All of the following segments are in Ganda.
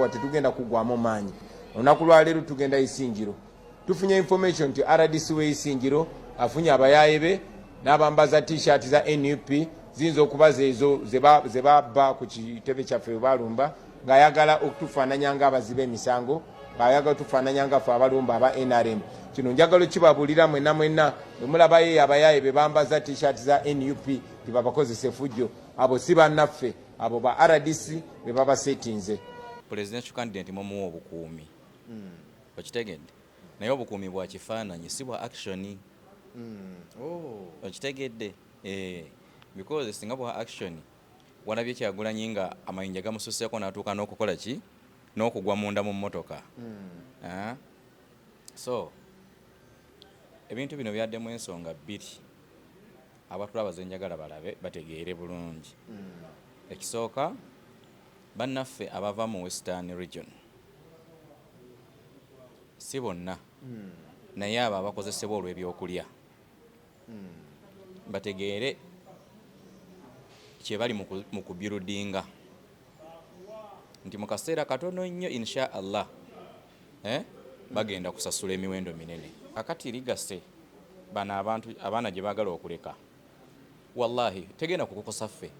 Tetugenda kuggwamu maanyi. Olunaku lwaleero tugenda Isingiro. Tufunye information nti RDC w'Isingiro afunye abayaaye be n'abambaza t-shirt za NUP, ziyinza okuba zeezo ze babba ku kitebe kyaffe bwe balumba, ng'ayagala okutufaananya ng'abaziba emisango, ng'ayagala okutufaananya nga ffe abalumba aba NRM. Kino njagala okibabuulira mwenna mwenna, bwe mulabayo abayaaye be bambaza t-shirt za NUP nti babakozesa effujjo, abo si bannaffe, abo ba RDC be babasetinze. Presidential candidate mumuwa obukuumi, okitegedde? Naye obukuumi bwa kifaananyi, si bwa action. Okitegedde? Eh, because singa bwa action, walabye Kyagulanyi nga amayinja gamususeeko n'atuuka n'okukola ki, n'okugwa munda mu mmotoka. Ah? So ebintu bino byaddemu ensonga bbiri abatulaba zenjagala balabe, bategeere bulungi. Ekisooka, bannaffe abava mu Western Region, si bonna, naye abo abakozesebwa olw'ebyokulya, bategeere kyebali mu kubuildinga, nti mu kaseera katono nnyo, insha Allah, eh, bagenda kusasula emiwendo minene. Akati ligase bano abantu, abaana gye baagala okuleka, wallahi tegenda kukukosa ffe,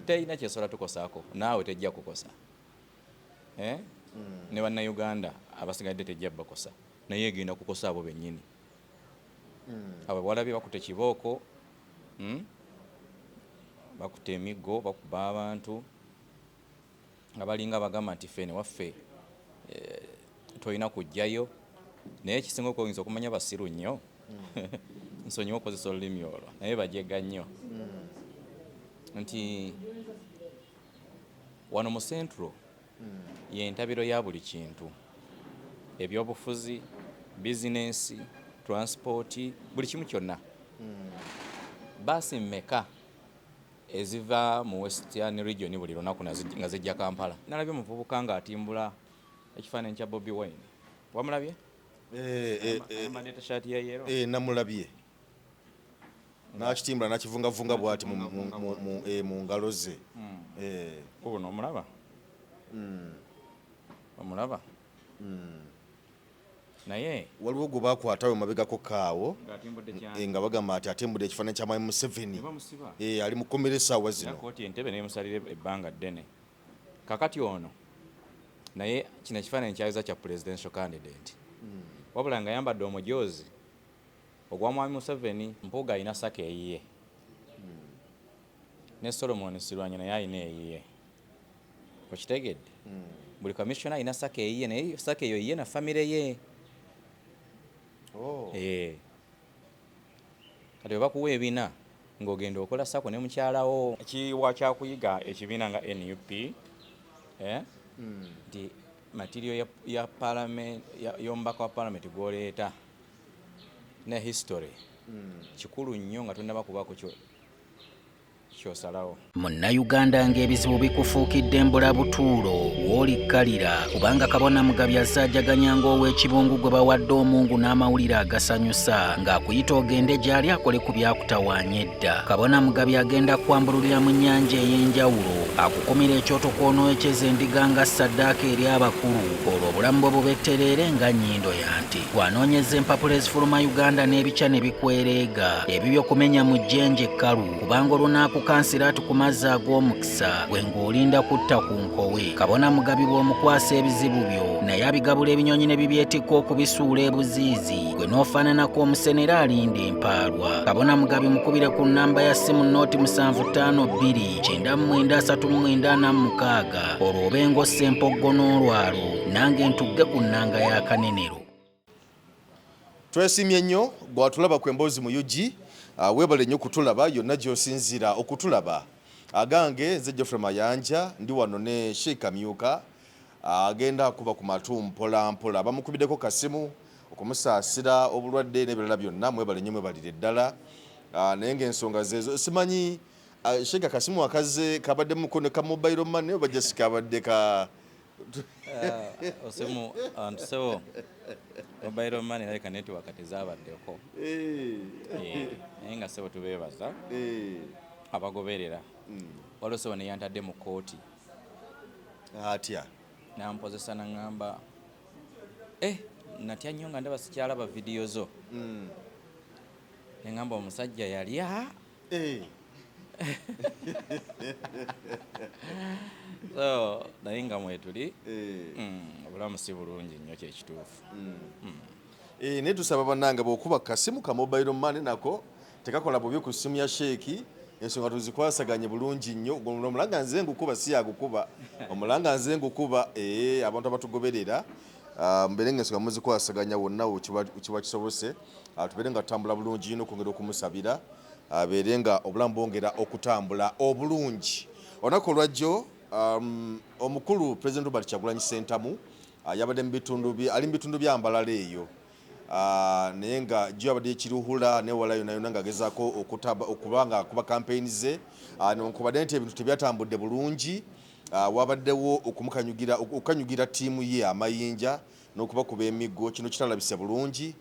terina kyesobola tukosaako, naawe tejja kukosa, eh? Ne Bannayuganda abasigadde tejja bakosa, naye egenda kukosa abo bennyini. Abo walabye bakutte kibooko, Bakutte emiggo, bakuba abantu nga balinga bagamba nti ffe newaffe, eh, tolina kujjayo. Naye ekisinga okweyinza okumanya, basiru nnyo, nsonyiwa okukozesa olulimi olwo, naye bajega nnyo nti wano mu Central yentabiro ya buli kintu, ebyobufuzi, bizinensi, transport, buli kimu kyonna. Baasi mmeka eziva mu Western Region buli lunaku nga zijja Kampala? Nalabye omuvubuka ng'atimbula ekifaananyi kya Bobi Wine. Wamulabye? Eh. Ayambadde t-shirt ya yellow. Eh, namulabye nakitimbula, nakivungavunga bwati mu ngalo ze. Guno omulaba? Omulaba? Naye Waliwo gwe bakwatawo mabegako kaawo ng'atimbudde nga bagamba ati atimbudde ekifaananyi kya Mwami Museveni. Ne bamusiba. Ali mu kkomera essaawa zino. Kooti Entebe nemusalira ebbanga ddene. Kakati ono naye kino ekifaananyi kyayoza kya presidential candidate, wabula nga yambadde omujoozi ogwa Mwami Museveni. Mpuuga alina SACCO eyiye, ne Solomon Silwanya naye alina eyiye. Okitegedde? Buli commissioner alina SACCO eyiye, naye SACCO eyo yiye na famire ye. Oh. Eh. Kati bwe bakuwa ebina ng'ogenda okola SACCO ne mukyalawo, kiwa kyakuyiga ekibiina nga NUP, eh? Nti material ya parliament y'omubaka wa parliament gw'oleeta ne history kikulu nnyo nga tonnaba kubaako kyosalawo. Munnayuganda, ng'ebizibu bikufuukidde embulabutuulo, w'olikkalira, kubanga Kabona Mugabi azzaajaganya ng'ow'ekibungu gwe bawadde omungu n'amawulire agasanyusa, ng'akuyita ogende gy'ali akole ku byakutawaanya edda. Kabona Mugabi agenda kwambululira mu nnyanja ey'enjawulo, akukumira ekyoto kw'onooyokyeza endiga nga ssaddaaka eri abakulu, olwo obulamu bwe bubettereere nga nnyindo ya nte. Bw'anoonyeza empapula ezifuluma Uganda n'ebikya ne bikwereega, ebibyo kumenya mu jjenje ekkalu, kubanga olunaakukansira ati ku mazzi ag'omukisa, gwe ng'olinda kutta ku nkowe. Kabona Mugabi bw'omukwasa ebizibu byo, naye abigabula ebinyonyi ne bibyetikka okubisuula ebuziizi, gwe n'ofaananako omusenera alinda empaalwa. Kabona Mugabi mukubire ku nnamba ya ssimu 0752 99 39 46, olwo obe ng'ossa empoggo n'olwalo, nange ntugge ku nnanga ya kanenero. Twesiimye nnyo bw'atulaba ku Emboozi mu UG. Weebale nnyo kutulaba yonna gy'osinziira okutulaba. Agange nze Geoffrey Mayanja, ndi wano ne Sheikh Kamyuka, agenda akuba ku matu mpola mpola. Bamukubiddeko kasimu okumusaasira obulwadde n'ebirala byonna. Mwebale nnyo, mwebalire ddala. Naye ng'ensonga zeezo simanyi, Sheikh, akasimu akaze kabadde mukono ka mobile money oba just kabadde ka Osimu antusewo mobile money, alabika network tezabaddeko. Eh, naye nga sebo tubeebaza abagoberera. Waliwo sebo neyantadde mu kooti. Atya? Nampozesa naŋŋamba, eh, natya nnyo nga ndaba sikyalaba vidiyo zo. Neŋŋamba omusajja yalya. So naye nga mwetuli, obulamu si bulungi nnyo, kyekituufu. Naye tusaba bannange bw'okuba kasimu ka mobile money nako tekakola bubi ku ssimu ya Sheeki, ensonga tuzikwasaganye bulungi nnyo. Omulanga nze ngukuba, si yagukuba, omulanga nze ngukuba. Abantu abatugoberera, mubeere nga ensonga muzikwasaganya wonna kiba kisobose, tubeere nga tutambula bulungi nnyo okwongera okumusabira abeere nga obulamu bwongera okutambula obulungi. Olunaku olwajjo, omukulu President Robert Kyagulanyi Ssentamu yabadde mu bitundu ali mu bitundu bya Mbalala eyo, naye nga gyo abadde ekiruhula newala yonna yonna ng'agezaako okuba nga akuba campaign ze, newankubadde nti ebintu tebyatambudde bulungi. Wabaddewo okukanyugira ttiimu ye amayinja n'okubakuba emiggo. Kino kitalabise bulungi,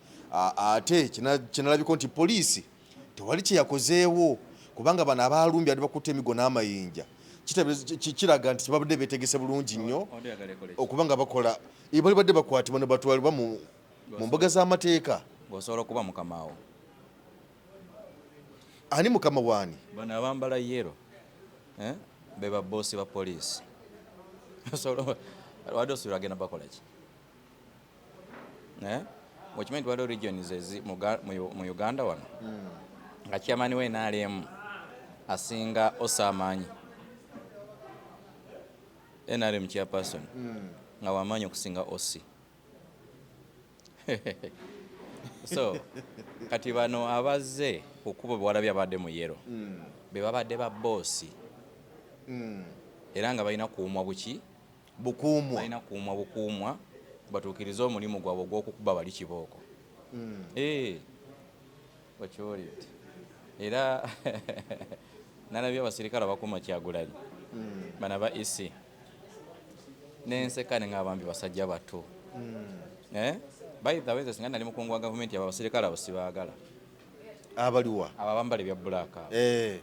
ate kinalabiko nti poliisi tewali kye yakozeewo, kubanga bano abaalumbye adi bakutte emiggo n'amayinja. Kiraga nti babadde beetegese bulungi nnyo okuba nga bakola bali badde bakwatibwa ne batwalibwa mu mbuga z'amateeka. Ng'osobola okuba mukamaawo. Ani mukama waani? Bano abambala yellow, eh? Be baboosi ba poliisi. Wadde osuubira agenda bakola ki? Eh? Okimanyi nti waliwo regions ezi mu Uganda wano nga chairman we NRM asinga osa amaanyi, NRM chairperson nga wamaanyi okusinga OC. So kati bano abazze ku kkubo bewalabye abadde mu yellow be babadde ba boosi, era nga balina kuumwa buki? Bukuumwa. Balina kuumwa bukuumwa batuukirize omulimu gwabwe ogw'okukuba bali kibooko. Eh, okiwulidde? Era nalabye abasirikale abakuuma Kyagulanyi bana ba EC, nenseka ne ngamba basajja bato. Eh? By the way, nze singa nali mukungu wa gavumenti, abo abasirikale abo sibaagala. Abaliwa? Abo abambala ebya black abo.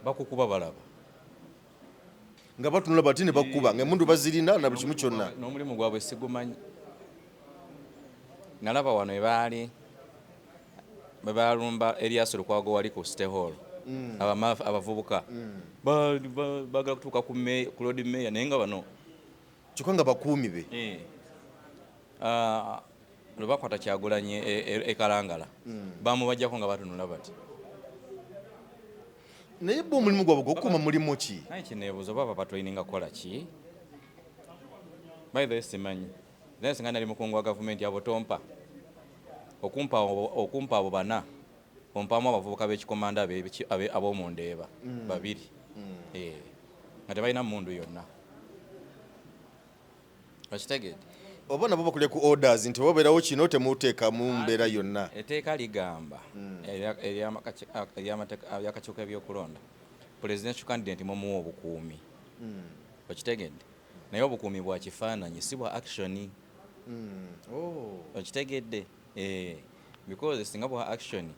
Bakukuba balaba. Nga batunula bati ne bakuba nga emundu bazirina na buli kimu kyonna. N'omulimu gwabwe sigumanyi. Nalaba wano ebaali bwe balumba Erias Lukwago wali ku City Hall, abavubuka baagala kutuuka ku Lord Mayor, naye nga bano Kyokka nga bakuumi be. Eh. Ah, lwe bakwata Kyagulanyi e Kalangala, bamubajjako nga batunula bati. Naye bo omulimu gwabwe gwokukuuma mulimu ki? Naye kineebuuza oba babatraininga kukola ki? By the way, simanyi, naye singa nali mukungu wa gavumenti, abo tompa okumpa abo bana, ompaamu abavubuka b'ekikomanda ab'omundeeba babiri. Eh, nga tebalina mundu yonna, okitegedde? Oba nabo bakulya ku orders nti wabeerawo kino temuteeka mu mbeera yonna. Etteeka ligamba eryakakiiko ebyokulonda, presidential candidate mumuwa obukuumi, okitegedde? Naye obukuumi bwa kifaananyi, si bwa action. Okitegedde? Eh, because singa bwa action,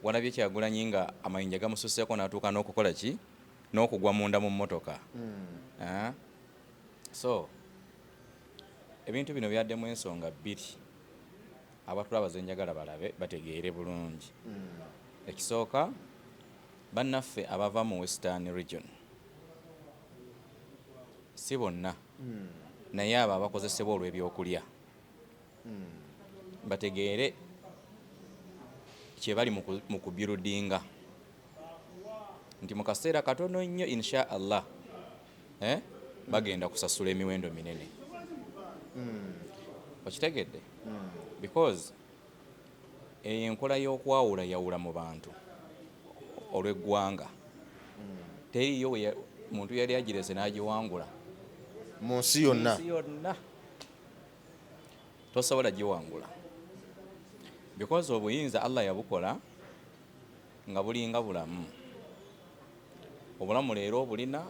walabye Kyagulanyi nga amayinja gamususeeko n'atuuka n'okukola ki, n'okugwa munda mu mmotoka. Ah? So ebintu bino byaddemu ensonga bbiri abatulaba zenjagala balabe bategeere bulungi. Ekisooka, bannaffe abava mu Western Region, si bonna, naye abo abakozesebwa olw'ebyokulya, bategeere kyebali mu kubuildinga nti mu kaseera katono nnyo, insha Allah, eh, bagenda kusasula emiwendo minene. Okitegedde? Because eyo enkola y'okwawulayawula mu bantu olw'eggwanga teriyo muntu yali agirese n'agiwangula. Mu nsi yonna? Nsi yonna tosobola giwangula, because obuyinza Allah yabukola nga bulinga bulamu. Obulamu leero obulina,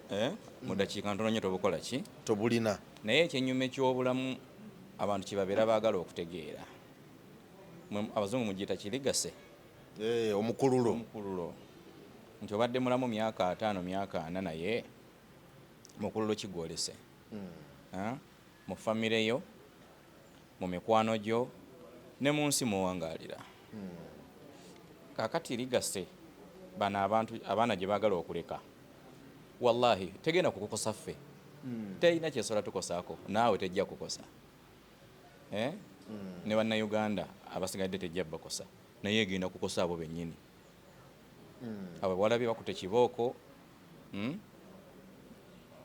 eh, mu dakiika ntono nnyo tobukola ki? Tobulina. Naye ekyenyume ky'obulamu abantu kyebabeera baagala okutegeera. Abazungu mugiyita ki, legacy. Eh, omukululo. Omukululo, nti obadde mulamu myaka 50, myaka 40, naye mukululo kigwolese. Ah? Mu famire yo, mu mikwano gyo, ne mu nsi mw'owangaalira. Kaakati legacy bano abantu abaana gye baagala okuleka, wallahi tegenda kukukosa ffe. Terina kyesobola tukosaako, naawe tejja kukosa. Eh? Ne Bannayuganda abasigadde tejja bakosa, naye egenda kukosa abo bennyini. Abo walabye bakutte kibooko,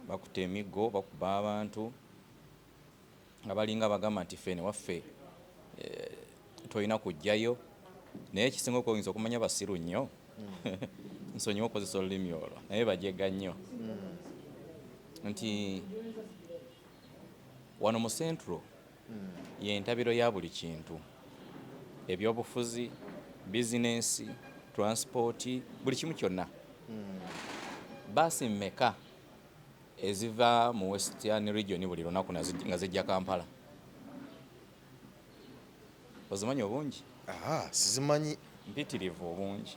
Bakutte emiggo, bakuba abantu nga balinga bagamba nti ffe newaffe tolina kujjayo. Naye ekisinga okwewuunyisa okumanya basiru nnyo, nsonyiwa okukozesa olulimi olwo, naye bajega nnyo nti wano mu Central y'entabiro ya buli kintu, ebyobufuzi, bizinensi, transport, buli kimu kyonna. Baasi mmeka eziva mu Western Region buli lunaku nga zijja Kampala? Ozimanyi obungi? Aha, sizimanyi. Mpitirivu obungi.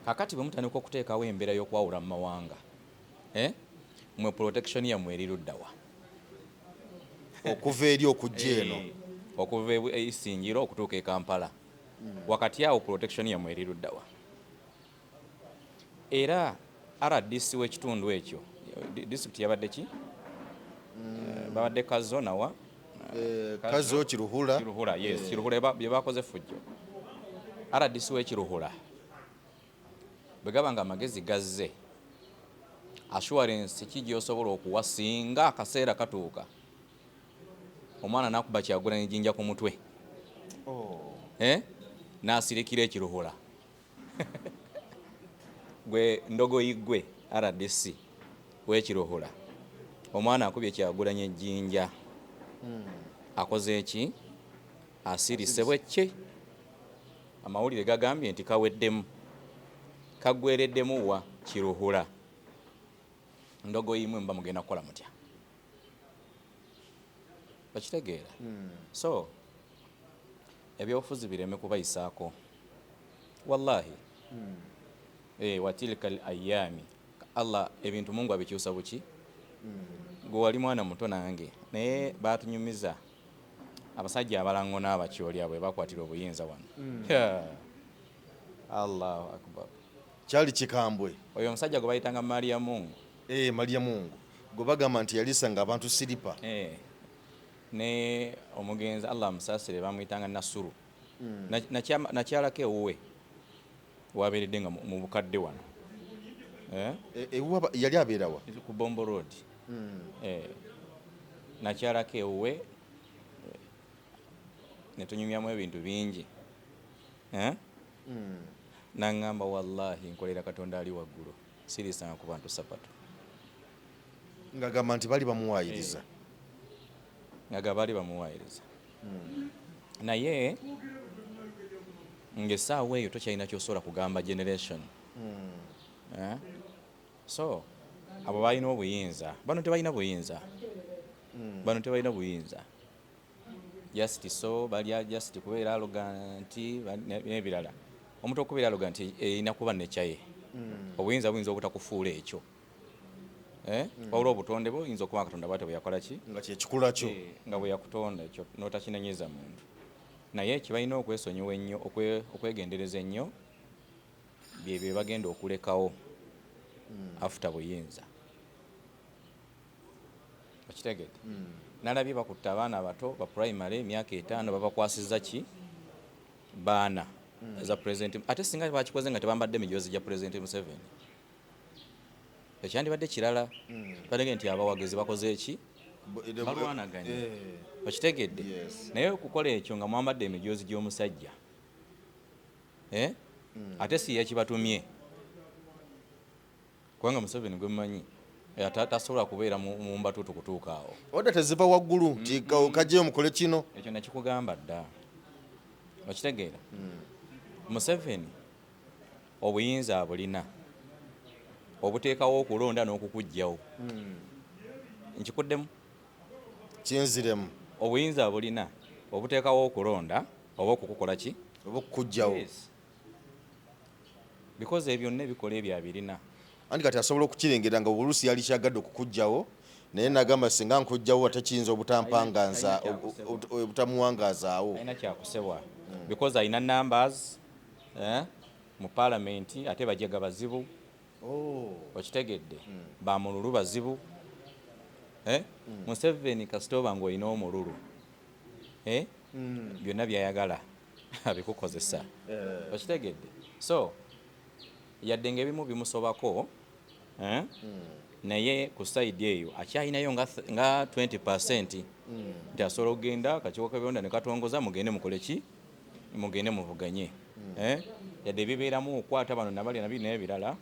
Kakati bwe mutandika okuteekawo embeera y'okwawula mu mawanga, eh? Mwe protection yammwe eri ludda wa? Okuva eri okujja eno. Okuva e Isingiro okutuuka e Kampala. Wakati awo protection yammwe eri ludda wa? Era RDC w'ekitundu ekyo, district yabadde ki? Babadde Kazo nawa? Kazo, Kiruhura. Kiruhura, yes. Kiruhura bye bakoze effujjo. RDC w'e Kiruhura bwe gaba nga amagezi gazze, assurance ki gy'osobola okuwa singa akaseera katuuka omwana n'akuba Kyagulanyi jjinja ku mutwe, eh? N'asirikira ekiruhura, gwe ndogoyi, gwe RDC w'ekiruhura, omwana akubye Kyagulanyi ejjinja, akoze eki? Asirise bweki? Amawulire gagambye nti kaweddemu, kaggwereddemu wa Kiruhura. Ndogoyi mwe muba mugenda kukola mutya? Okitegeera? So ebyobufuzi bireme kubayisaako, wallahi. Watilka al ayami, Allah ebintu Mungu abikyusa buki. Gwe wali mwana muto nange, naye batunyumiza abasajja abalango n'abakyoli abo bakwatira obuyinza wano. Yeah. Allahu akbar. Kyali kikambwe. Oyo omusajja gwe bayitanga Maria Mungu. Maria Mungu gwe bagamba nti yalisanga abantu siripa. Ne omugenzi, Allah amusaasire, bamuyitanga Nasuru. Nakyalako ewuwe wabeeredde nga mu bukadde wano. Ewuwe yali abeerawa? Ku Bombo Road. Nakyalako ewuwe, ne tunyumyamu ebintu bingi. Naŋŋamba, wallahi nkolera Katonda ali waggulu, sirisanga ku bantu sapatu. Ng'agamba nti bali bamuwaayiriza. Nga baali bamuwaayiriza, naye ng'essaawa eyo tokyalina kyosobola kugamba generation. Eh? So abo balina obuyinza, bano tebalina buyinza, bano tebalina buyinza, just so balya just kubeera arrogant n'ebirala. Omuntu okubeera arrogant erina kuba nekyaye, obuyinza buyinza obutakufuula ekyo. Eh? Wabula obutonde bwe oyinza okuba nga Katonda bwatyo bwe yakola ki? Nga kyekikula kyo. Nga bwe yakutonda, ekyo n'otakinenyeza muntu. Naye kibalina okwesonyiwa ennyo, okwegendereza ennyo bye bye bagenda okulekawo after buyinza. Okitegedde? Nalabye bakutte abaana abato ba primary emyaka 5, babakwasiza ki baana za President. Ate singa bakikoze nga tebambadde mijoozi gya President Museveni, ekyandibadde kirala. Balege nti abawagizi bakoze eki? Balwanaganye. Okitegedde? Yes. Naye okukola ekyo nga mwambadde emijoozi gy'omusajja, eh? Ate si yekibatumye, kubanga Museveni gwe mmanyi, tasobola kubeera mu mbatuutu kutuuka awo. Oda teziva waggulu nti kajjeyo mukole kino. Ekyo nakikugamba dda. Okitegeera? Museveni obuyinza abulina obuteekawo okulonda n'okukuggyawo. Nkikuddemu? Kinziremu. Obuyinza abulina obuteekawo okulonda oba okukukola ki? Oba okukugjawo. Yes. Because ebyo byonna ebikola ebyo abirina. Anti kati asobola okukirengera nga oluusi yali kyagadde okukugjawo. Naye nagamba singa nkujjawo ate kiyinza obutampanganza, obutamuwangazaawo. Alina kyakusebwa because alina numbers mu parliament, ate bajega bazibu. Okitegedde? Bamululu bazibu. Museveni kasita oba ng'olina omululu, byonna byayagala abikukozesa. Okitegedde? So yadde ngaebimu bimusobako, naye ku side eyo akyalinayo nga 20% nti asobola okugenda akakiiko k'ebyokulonda ne katongoza, mugende mukole ki, mugende muvuganye. Yadde bibeeramu okukwata bano nabali nabiri n'ebirala,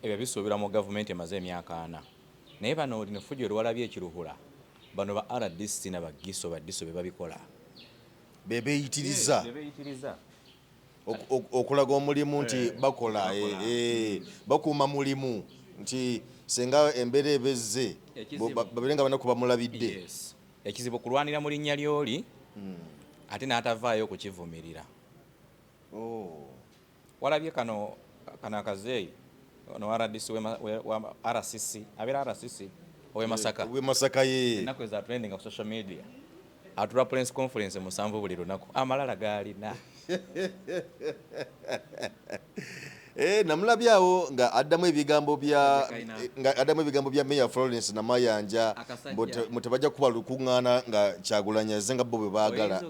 ebyo bisuubirwa mu gavumenti emaze emyaka 40. Naye bano lino effujjo lwalabye ekiruhula, bano ba RDC nabagiso badiso be babikola. Bebeyitiriza. Bebeyitiriza. Okulaga omulimu nti bakola, bakuuma mulimu nti senga embeera ebezze babeere nga banaku bamulabidde. Yes. Ekizibu kulwanira mu linnya lyoli ate n'atavaayo okukivumirira. Walabye kano kano akazeeyi ono RDC wa RCC, abeera RCC ow'e Masaka. Ow'e Masaka ye. Ennaku eza trending ku social media, atula press conference 7 buli lunaku, amalala gaalina. Namulabye awo nga addamu ebigambo bya nga addamu ebigambo bya Mayor Florence Namayanja mbu tebajja kuba lukuŋŋaana nga Kyagulanyi azze nga bo bwe baagala.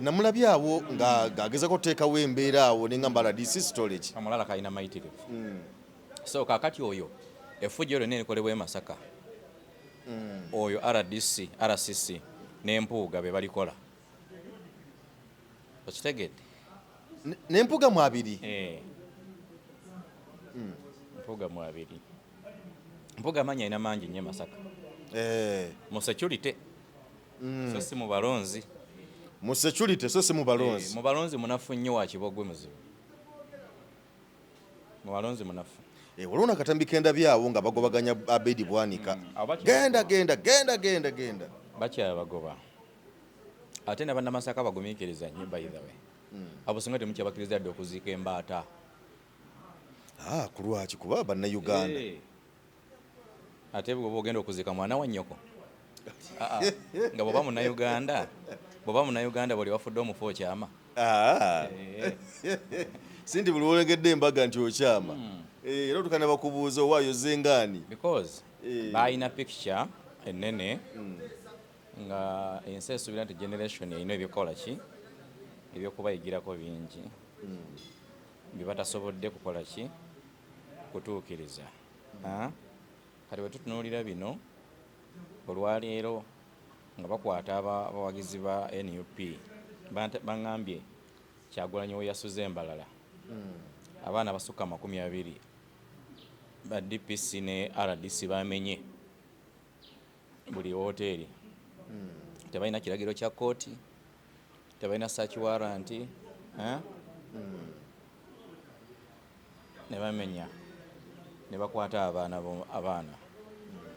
Namulabye awo nga agezako okuteekawo embeera awo ne ngamba RDC storage. Amalala kalina mayitirivu. So kaakati oyo effujjo lyonna erikolebwa e Masaka, oyo RDC, RCC n'Empuuga be balikola. Okitegedde? N'Empuuga mu abiri. Mpuuga mu abiri. Mpuuga amaanyi alina mangi nnyo e Masaka. Mu security. So si mu balonzi. Mu security so si mu balonzi. Mu balonzi munafu nnyo, wa kibogwe muzibu. Mu balonzi munafu. Waliwo nakatambi kendabyawo nga bagobaganya Abedi Bwanika. Genda genda genda genda genda. Bakyabagoba. Ate ne bannamasaka bagumiikiriza nnyo, by the way. Abo singa temukyabakkiriza yadde okuziika embaata. Ku lwaki? Kuba bannayuganda. Ate bw'oba ogenda okuziika mwana wa nnyoko. Nga bw'oba munnayuganda, bw'oba munnayuganda buli wafudde omufu okyama. Si nti buli wolengedde embaga nti okyama. Era otuuka ne bakubuuza owaayo zengaani. Because balina picture ennene nga ensi esuubira nti generation erina ebyokukola ki, ebyokubayigirako bingi bye batasobodde kukola ki, kutuukiriza. Kati bwe tutunuulira bino olwaleero nga bakwata abawagizi ba NUP, baŋŋambye Kyagulanyi we yasuze embalala abaana basukka 20 ba DPC ne RDC bamenye buli woteeri. Tebalina kiragiro kya kkooti, tebalina search warrant, ne bamenya ne bakwata abaana abaana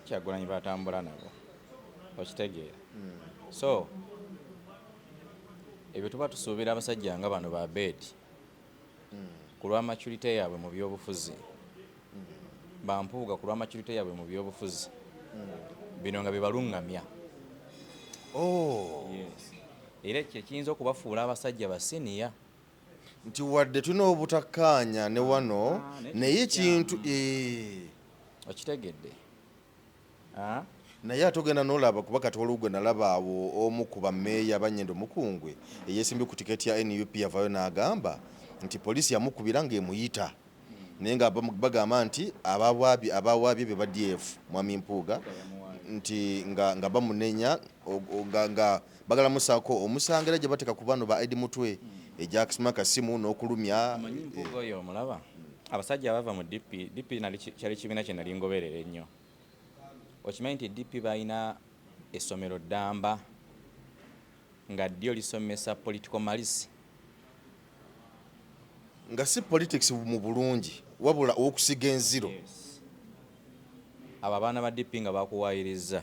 Kyagulanyi batambula nabo. Okitegeera? So ebyo tuba tusuubira abasajja nga bano ba Bedi ku lwa maturity yaabwe mu byobufuzi, bampuuga ku lwa maturity yaabwe mu byobufuzi, bino nga bibaluŋŋamya. Yes. Era ekyo ekiyinza okubafuula abasajja basiniya. Nti wadde tulina obutakkaanya ne wano, naye ekintu Okitegedde? Naye ate ogenda n'olaba kuba kati waliwo gwe nalaba awo omu ku bammeeya Banyendo Mukungwe eyeesimbye ku tiketi ya NUP yavaayo n'agamba nti poliisi yamukubira ng'emuyita, naye nga bagamba nti abawaabye be ba DF Mwami Mpuuga, nti nga bamunenya nga bagala musaako omusango era gye bateeka ku bano ba Eddie Mutwe egya Kasimu n'okulumya. Omanyi Mpuuga oyo omulaba, abasajja abava mu DP, DP kyali kibiina kye nali ngoberera ennyo. Okimanyi nti DP balina essomero ddamba nga ddyo lisomesa political malice? Nga si politics mu bulungi, wabula okusiga enziro. Yes. Abo abaana ba DP nga bakuwaayiriza.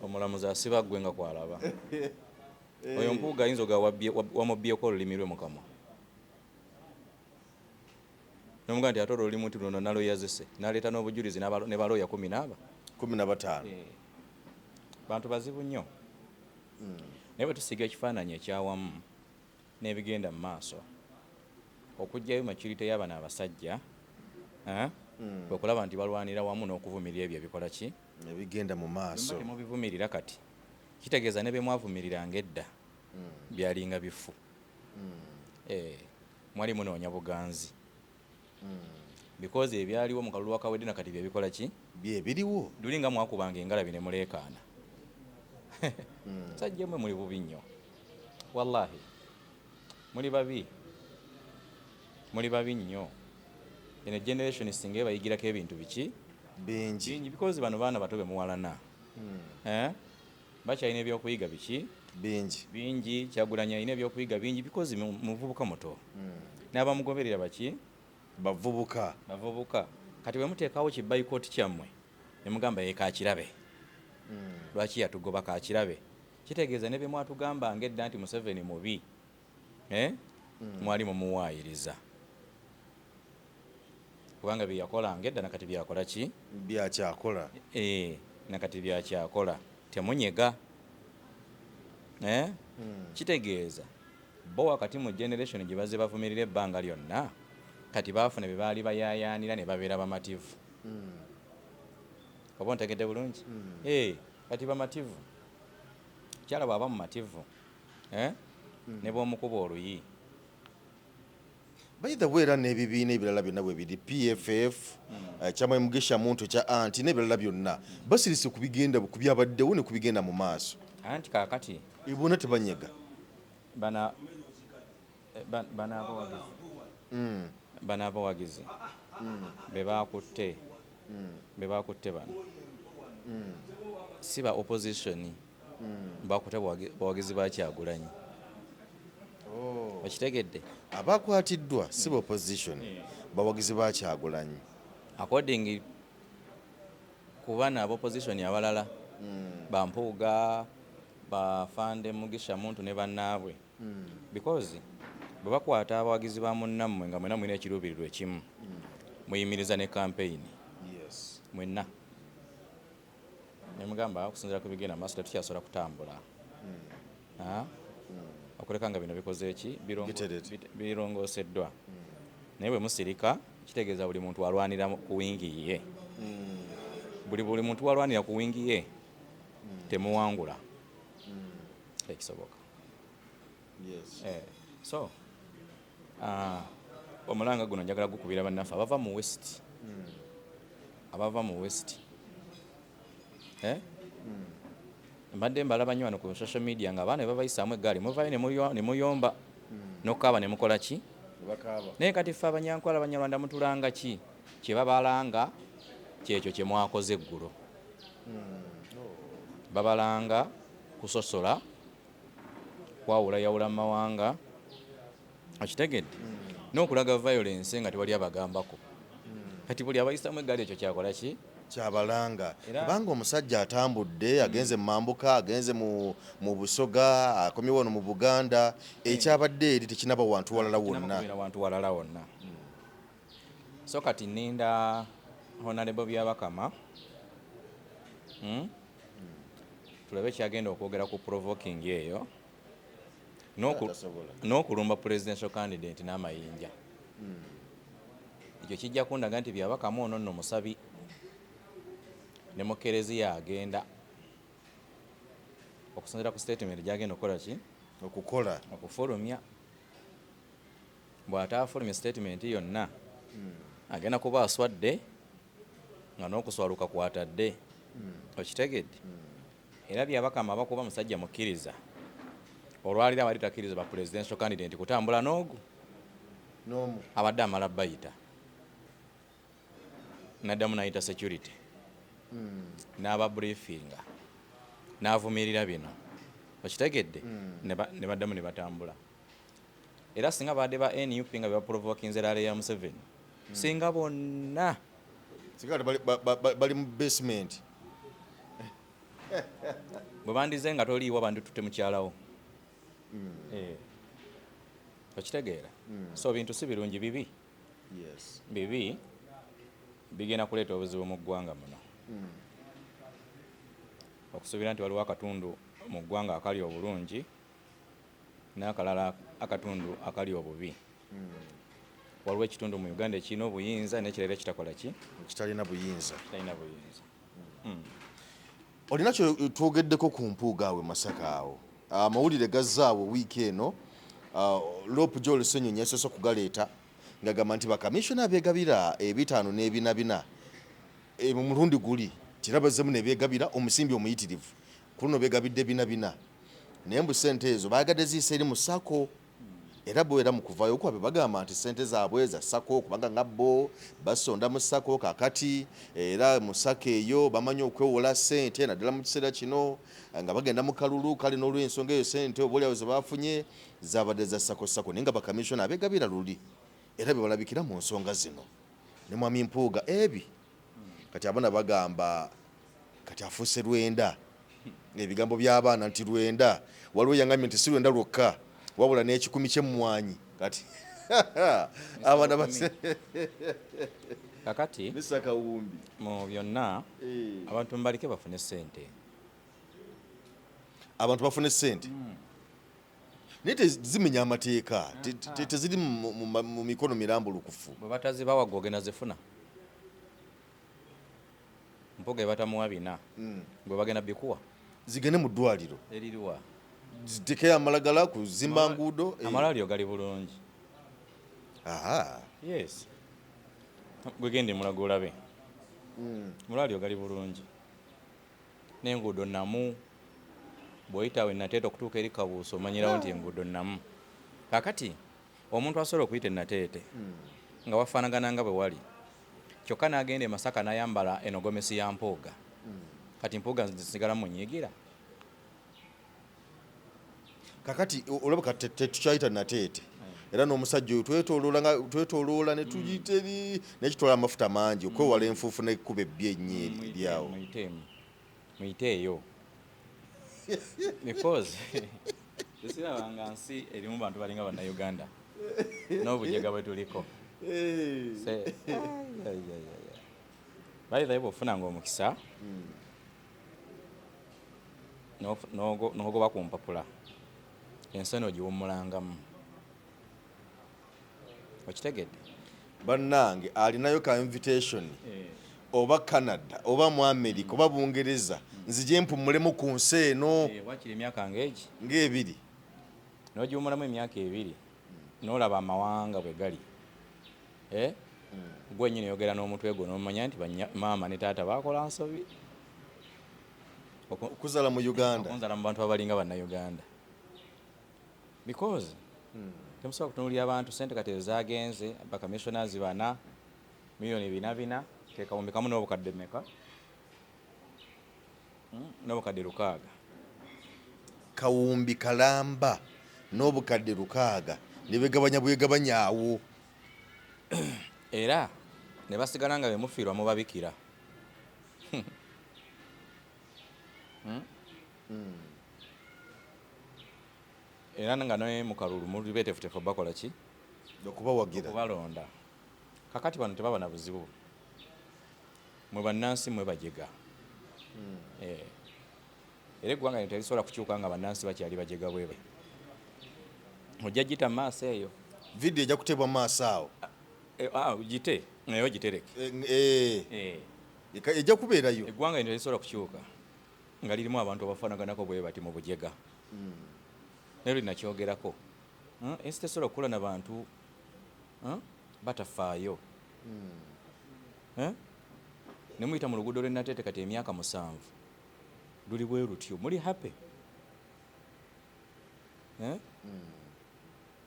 Omulamuzi asiba ggwe nga kwalaba. Oyo Mpuuga ayinza oga wamubbyeko olulimi lwe mu kamwa. Nomugamba nti ate olwo oli muti luno naloyazise naleeta n'obujulizi ne balooya kumi n'aba 15. Bantu bazibu nnyo. Naye bwe tusiiga ekifaananyi ekyawamu n'ebigenda mu maaso, okuggyayo maturity y'abano abasajja, eh? Kwe kulaba nti balwanira wamu n'okuvumirira ebyo ebikola ki? Ebigenda mu maaso. Bwe temubivumirira kati, kitegeeza ne bye mwavumiriranga edda byalinga bifu. Mwali munoonya buganzi. Because ebyaliwo mu kalulu akawedde na kati bye bikola ki? Bye biriwo. Luli nga mwakubanga engalabi ne muleekaana. Sajja mmwe muli bubi nnyo. Wallahi. Muli babi. Muli babi nnyo. Eno generation singa ebayigirako ebintu biki? Bingi. Bingi, because bano baana bato be muwalana. Eh? Bakyalina ebyokuyiga biki? Bingi. Bingi. Kyagulanyi alina ebyokuyiga bingi because muvubuka muto. N'abamugoberera baki? Bavubuka. Bavubuka. Kati bwe muteekawo ki boycott kyammwe ne mugamba ye kaakirabe. Lwaki yatugoba kaakirabe? Kitegeeza ne bye mwatugambanga edda nti Museveni mubi. Eh? Mwali mumuwaayiriza. Kubanga bye yakolanga edda nakati byakola ki? Byakyakola. Nakati byakyakola. Temunyega. Eh? Kitegeeza bo wakati mu generation gye bazze bavumirira ebbanga lyonna, kati baafuna bye baali bayaayaanira ne babeera bamativu. Oba ontegedde bulungi? Kati bamativu. Kyala bw'aba mumativu, eh? Ne bw'omukuba oluyi. By the way, era n'ebibiina ebirala byonna bwe biri, PFF, kyamwe Mugisha Muntu kya anti n'ebirala byonna basirise ku bigenda ku byabaddewo ne ku bigenda mu maaso. Anti kaakati bonna tebanyega. Bana abawagizi. Bano abawagizi be bakutte, be bakutte bano si ba opposition, bakutte bawagizi ba Kyagulanyi. Okitegedde? Abakwatiddwa si ba opposition, bawagizi ba Kyagulanyi. According ku bano aba opposition abalala, bampuuga, bafande Mugisha Muntu ne bannaabwe, because bwe bakwata abawagizi ba munnammwe nga mwena mulina ekiruubirirwa ekimu, muyimiriza ne campaign mwenna ne mugamba okusinziira ku bigenda maaso tetukyasobola kutambula. Ah? Okuleka nga bino bikoze eki? Birongooseddwa. Naye bwe musirika, kitegeeza buli muntu alwanira ku wingi ye. Buli muntu walwanira ku wingi ye, temuwangula. Tekisoboka. So omulanga guno njagala gukubira bannaffe abava mu west, abava mu west, eh? Mbadde mbalaba nnyo wano ku social media nga abaana bebabayisaamu eggaali, muvayo ne muyomba n'okukaaba ne mukola ki? Naye kati ffe Abanyankola, Abanyarwanda, mutulanga ki? Kye babalanga kyekyo kye mwakoze eggulo. Babalanga kusosola, kwawulayawula mu mawanga, okitegedde, n'okulaga violence nga tewali abagambako. Kati buli abayisamu eggaali ekyo kyakola ki? Kyabalanga. Kubanga omusajja atambudde, agenze mu Mambuka, agenze mu Busoga, akomye wano mu Buganda, ekyabadde eri tekinaba wantu walala wonna. Kubeera wantu walala wonna. So kati nninda Honorable Byabakama, Tulabe kyagenda okwogera ku provoking eyo Tasobola. N'okulumba presidential candidate n'amayinja. Ekyo kijja kundaga nti Byabakama ono nno musabi ne mu kereziya agenda, okusinziira ku statement gyagenda okukola ki? Okukola. Okufulumya. Bw'ataafulumya statement yonna, agenda kuba aswadde nga n'okuswaluka kwatadde. Okitegedde? Era Byabakama abakuba musajja mukkiriza, olwaliro abadde takkiriza ba presidential candidate kutambula n'ogu n'omu abadde amala bayita, naddamu n'ayita security n'aba briefinga n'avumirira bino. Okitegedde? Ne baddamu ne batambula. Era singa baadde ba NUP nga bebaprovokinze rally ya Museveni, singa bonna singa bali mu basement. Bwe bandize nga toliiwo, banditutte mukyalawo. Okitegeera? So bintu si birungi, bibi. Bibi bigenda kuleeta obuzibu mu ggwanga muno. Okusuubira nti waliwo akatundu mu ggwanga akali obulungi n'akalala akatundu akali obubi. Waliwo ekitundu mu Uganda ekirina obuyinza n'ekirala ekitakola ki? Kitalina buyinza. Kitalina buyinza. Olina kyo twogeddeko ku Mpuuga awo e Masaka awo. Amawulire gazzaawo wiiki eno, Lop Joel Ssenyonyi yasoose okugaleeta ng'agamba nti bakamishona abeegabira ebitaano n'ebina bina mu mulundi guli tera bazzemu ne beegabira omusimbi omuyitirivu, ku luno beegabidde bina bina, naye mbu ssente ezo baagadde ziyisa eri mu SACCO. Era bo era mu kuvaayo kwabwe bagamba nti ssente zaabwe za SACCO kubanga nga bo basonda mu SACCO kakati, era mu SACCO eyo bamanyi okwewola ssente naddala mu kiseera kino nga bagenda mu kalulu. Kale n'olw'ensonga eyo ssente oba oliawo ze baafunye zabadde za SACCO SACCO, naye nga bakamishona abeegabira luli era be balabikira mu nsonga zino ne Mwami Mpuuga ebi. Kati abaana bagamba kati afuuse lwenda, ebigambo by'abaana nti lwenda. Waliwo yangambye nti si lwenda lwokka wabula n'ekikumi ky'emmwanyi. Kati abaana base Kakati Mr. Kawumbi mu byonna abantu mbalike bafune ssente. Abantu bafune ssente, naye tezimenya amateeka, teziri mu mikono mirambulukufu. Bwe batazibawa gwe ogenda zifuna? Mpuuga ebatamuwa bina, gwe bagenda bikuwa? Zigende mu ddwaliro. Eririwa? Zitekeyo amalagala kuzimba nguudo. Amalwaliro gali bulungi. Yes, gwe genda emulago olabe. Amalwaliro gali bulungi n'enguudo namu. Bw'oyitawo enateete okutuuka eri Kabuuso omanyirawo nti enguudo namu. Kakati omuntu asobola okuyita enateete nga wafaanagana nga bwe wali, kyokka n'agenda e Masaka n'ayambala eno gomesi ya Mpuuga. Kati Mpuuga nsigala munyiigira. Kakati olaba kati tetukyayita Nateete, era n'omusajja oyo twetoloola nga twetoloola ne tuyita eri, naye kitwala amafuta mangi okwewala enfuufu n'ekkuba ebbi ennyo eryawo. Muyiteemu, muyiteeyo, because tesirabanga nsi erimu bantu balinga Bannayuganda n'obujega bwe tuliko. By the way, bw'ofunanga omukisa n'ogoba ku mpapula, ensi eno ogiwummulangamu, okitegedde? Bannange, alinayo ka invitation oba Canada oba mu America oba Bungereza, nzije mpummulemu ku nsi eno. Wakiri emyaka ng'egi ng'ebiri. N'ogiwummulamu emyaka 2 n'olaba amawanga bwe gali. Gwe nnyini oyogera n'omutwe gwo n'omanya nti maama ne taata baakola nsobi okuzala mu Uganda, okunzala mu bantu abalinga Bannayuganda, because temusobola kutunuulira abantu sente kati ezagenze bacommissioners bana, miliyoni bina bina, ke kawumbi kamu n'obukadde meka? N'obukadde 600. Kawumbi kalamba n'obukadde 600 ne begabanya bwegabanya awo. Era ne basigala nga bemufiirwa mubabikira. Era nga ne mu kalulu muli beeteefuteefu bakola ki? Okubawagira. Okubalonda. Kakati bano tebaba na buzibu, mwe bannansi mwe bajega. Era eggwanga lino terisobola kukyuka nga bannansi bakyali bajega bwebe. Ojja gita mu maaso eyo. Vidiyo ejja kuteebwa mu maaso awo. Gite naye ogitereke. Ejja kubeerayo. Eggwanga lino terisobola kukyuka nga lirimu abantu abafaanaganako bwe bati mu bujega. Naye linakyogerako, Ensi tesobola kukula na bantu batafaayo. Ne muyita mu luguudo lw'e Nateete kati emyaka 7 luli bwe lutyo, muli happy?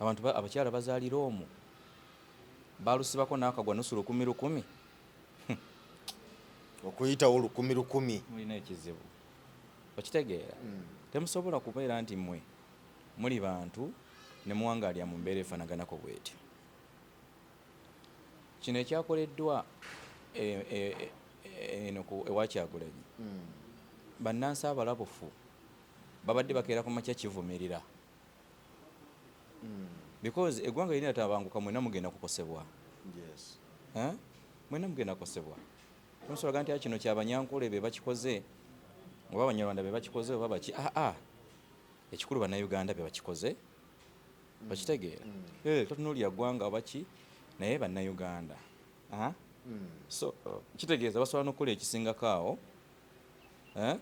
Abantu abakyala bazaalira omwo, balusibako n'akagwa nusu lukumi lukumi. Okuyitawo lukumi lukumi. Mulina ekizibu, okitegeera? Temusobola kubeera nti mmwe muli bantu ne muwangaalira mu mbeera efaanaganako bwetyo. Kino ekyakoleddwa eno ku ewa Kyagulanyi, bannansi abalabufu babadde bakeera ku makya kivumirira, because eggwanga lirina tabanguka, mwenna mugenda kukosebwa. Yes. Eh? Mwena mugenda kukosebwa. Tosobola nti kino kyabanyankole be bakikoze oba abanyarwanda be bakikoze oba baki. Ah ah. Ekikulu bannayuganda be bakikoze. Bakitegeera. Eh, totunuulira ggwanga oba ki naye bannayuganda. Ah? So kitegeeza basobola n'okukola ekisingako awo. Eh?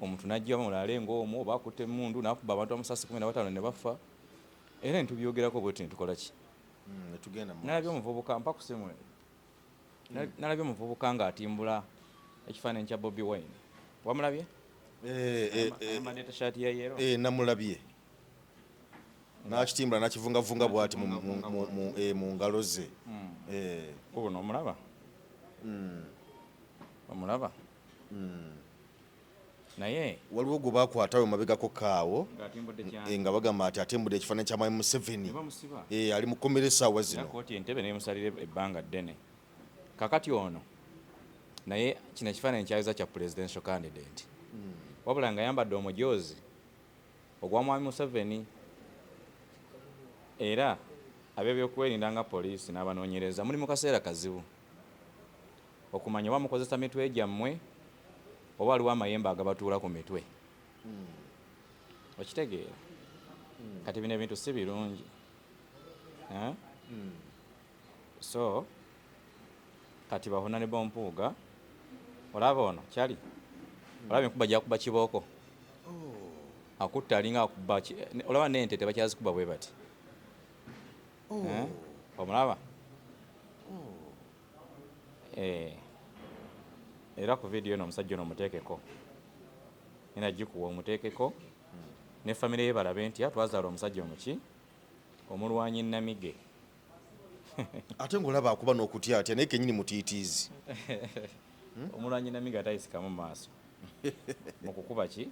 Omuntu n'ajja mulaale ng'omwo oba akutte emmundu n'akuba abantu amasasi 15 ne bafa. Era ne tubyogerako bwe tuti ne tukola ki? Ne tugenda mu Nalabye omuvubuka mpa ku ssimu eyo. Nalabye omuvubuka ng'atimbula ekifaananyi kya Bobi Wine. Wamulabye? Eh, eh, eh, Ayambadde t-shirt ya yellow. Eh, namulabye n'akitimbula n'akivungavunga bw'ati mu ngalo ze. Guno omulaba? Omulaba? Naye Waliwo gwe bakwatawo mabegako kaawo ng'atimbudde kyani? Nga bagamba nti atimbudde ekifaananyi kya Mwami Museveni. Ne bamusiba. Ali mu kkomera essaawa Era zino. kkooti Entebbe n'emusalira ebbanga ddene. Kakati ono naye kino ekifaananyi kyayoza kya presidential candidate. Wabula ng'ayambadde omujoozi ogwa Mwami Museveni. Era ab'ebyokwerinda nga poliisi n'abanoonyereza muli mu kaseera kazibu okumanya oba mukozesa mitwe gyammwe oba waliwo amayembe agabatuula ku mitwe. Okitegeera? Kati bino ebintu si birungi. Eh? So kati ba Honorable Mpuuga, olaba ono kyali olaba enkuba gyakuba kibooko akutta alinga akuba olaba n'ente tebakyazikuba bwe bati. Eh? Omulaba? Eh. Era ku vidiyo eno omusajja ono omuteekeko, nina gikuwa omuteekeko ne famire ye balabe nti twazaala omusajja omuki omulwanyi namige. Ate ng'olaba akuba n'okutya atya naye kennyini mutiitiizi. Omulwanyi namige atayisikamu maaso mu kukuba ki?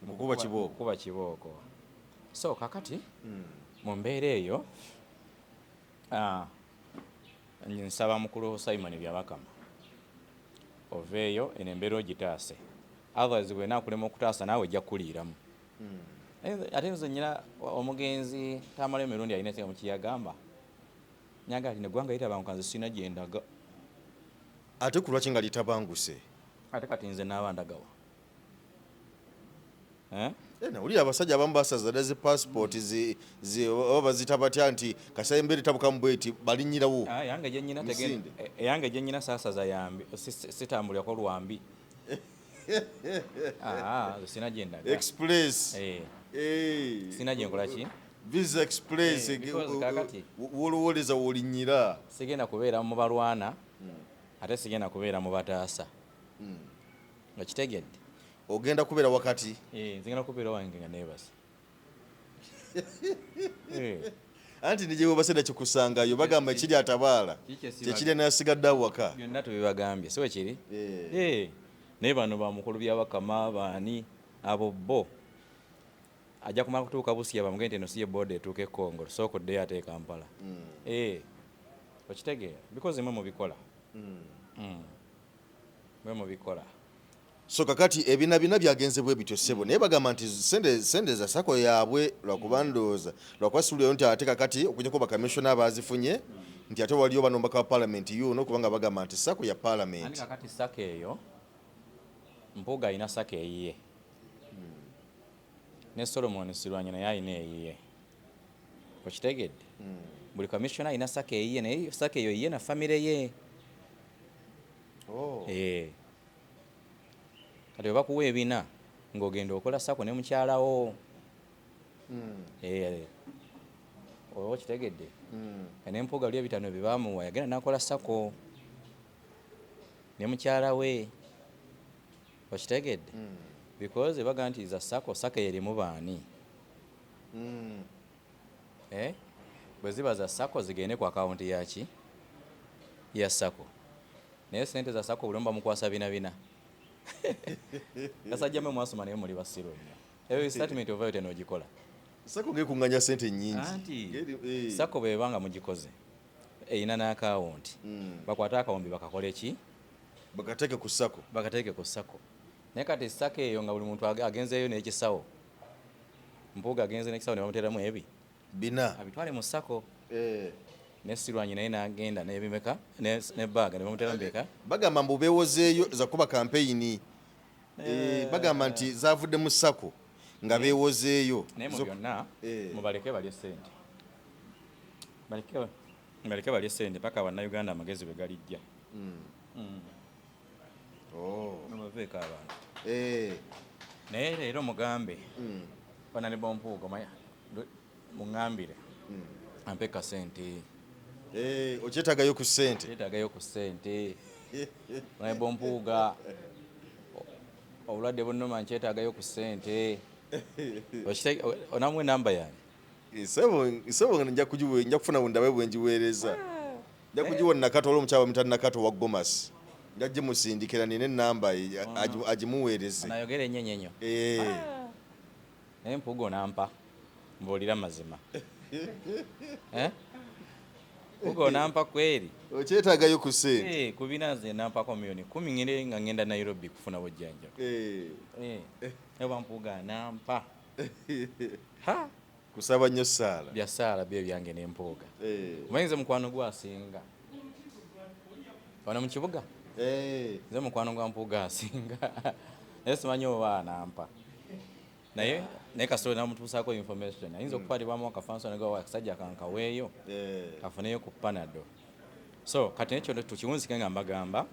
Mu kukuba kibooko. Kukuba kibooko. So kakati mu mbeera eyo nsaba mukulu Simon Byabakama oveeyo eno embeera ogitaase, otherwise bwena akulema okutaasa naawe ojja kukuliiramu. Ate nze nyina omugenzi Tamale emirundi alina ekigambo kye yagamba nyaga ati neggwanga litabanguka, nze sirina gye ndaga. Ate ku lwaki nga litabanguse? Ate kati nze naaba ndagawa? Eh? Eh, nawulira abasajja abamu basaza dda zi passport oba bazita batya nti kasita embeera etabukamu bweti balinnyirawo. Ah, yange gye nnyina Misinde. Eyange gye nnyina saasaza yambi sitambulirako lwambi. Ah, nze sina gye ndaga. Express. Eh, Eh. sina gye nkola ki? Visa express. Eh, because kakati- Wolowooleza w'olinnyira. Sigenda kubeera mu balwana ate sigenda kubeera mu bataasa, nga kitegedde. Ogenda kubeera wakati. Eh, nzigenda kubeera wange nga neebase. Eh, Anti ne gye webasenda kikusangayo, bagamba ekiri atabaala kyekirya n'asigadde awaka. Byonna tubibagambye, si bwe kiri? Eh. Eh, naye bano bamukulu Byabakama baani abo bo ajja kumala kutuuka Busia bamugende nti eno si ye boda etuuka e Congo, sooka oddeyo ate e Kampala. Eh, okitegeera? Because mwe mubikola. Mwe mubikola. So kakati ebina bina byagenze bwe bityo ssebo, naye bagamba nti sente za SACCO yaabwe, lwakuba ndowooza lwakuba siwulirayo nti ate kakati okujjako bakamishona abazifunye nti ate waliyo bano omubaka wa paalamenti yuno, kubanga bagamba nti SACCO ya Ani paalamenti. Kakati SACCO eyo, Mpuuga alina SACCO eyiye ne Solomon Silwanya naye alina eyiye, okitegedde? Buli kamishona alina SACCO eyiye, naye SACCO eyo yiye na famire ye. Oh. Eh. Kati bwe bakuwa ebina ng'ogenda okola SACCO ne mukyalawo. Eh, oba okitegedde? Ne Mpuuga luli ebitaano bye baamuwa yagenda n'akola SACCO ne mukyala we, okitegedde? Because baga nti za SACCO, SACCO erimu baani? Eh? Bwe ziba za SACCO zigende ku akawunti yaki ya SACCO, naye sente za SACCO buli omu bamukwasa bina bina. Gasajja mwe mwasoma naye muli basiru nnyo. Eyo statement ovayo tenogikola. SACCO ngekuŋŋanya sente nnyingi. Anti Eh. SACCO bweba nga mugikoze erina n'akawunti, bakwate akawumbi bakakole ki? Bakateeke ku SACCO. Bakateeke ku SACCO. Naye kati SACCO eyo nga buli muntu agenzeeyo n'ekisawo, Mpuuga agenze n'ekisawo ne bamuteeramu ebi bina abitwale mu SACCO. Eh. Ne Sirwanyi naye n'agenda n'ebimeka ne baaga ne bamutera mbeka. Bagamba mbu beewozeeyo zakuba kampeyini. Bagamba nti zavudde mu SACCO nga beewozeeyo. Naye mu byonna mubaleke balye ssente, baleke balye ssente paka Bannayuganda amagezi bwe galijja. Mubaveeko abantu. Naye leero mugambe Honorable Mpuuga, muŋŋambire ampe kasente. Okyetaagayo ku ssente? Yeetaagayo ku ssente. Honorable Mpuuga, obulwadde bunnuma, nkyetaagayo ku ssente. Onamuwa enamba yange? Sebo, nja kufuna bundabe bwe ngiweereza. Nja kugiwa Nakato, olwo omukyala bamuyita Nakato wa Gomas, nja gimusindikira, nina enamba ye, agimuweereze. Nayogera ennyo ennyo. Naye Mpuuga onampa, mbuulira mazima. Eh? Mpuuga onampa kweri? Okyetaagayo ku ssente? Eh, ku bina nze nampako miliyoni 10, ngende nga ngenda Nairobi kufuna bujjanjabi. Eh, oba Mpuuga anampa. Ha! Kusaba nnyo saala. Bya saala byo byange ne Mpuuga. Omanyi nze mukwano gwasinga wano mu kibuga. Nze mukwano gwa Mpuuga asinga, naye simanyi oba anampa, naye kasolo namutuusaako information ayinza okukwatibwamu akafanso negawa akasajja kankaweeyo kafuneyo ku Panado. So kati nekyo tukiwunzike nga mbagamba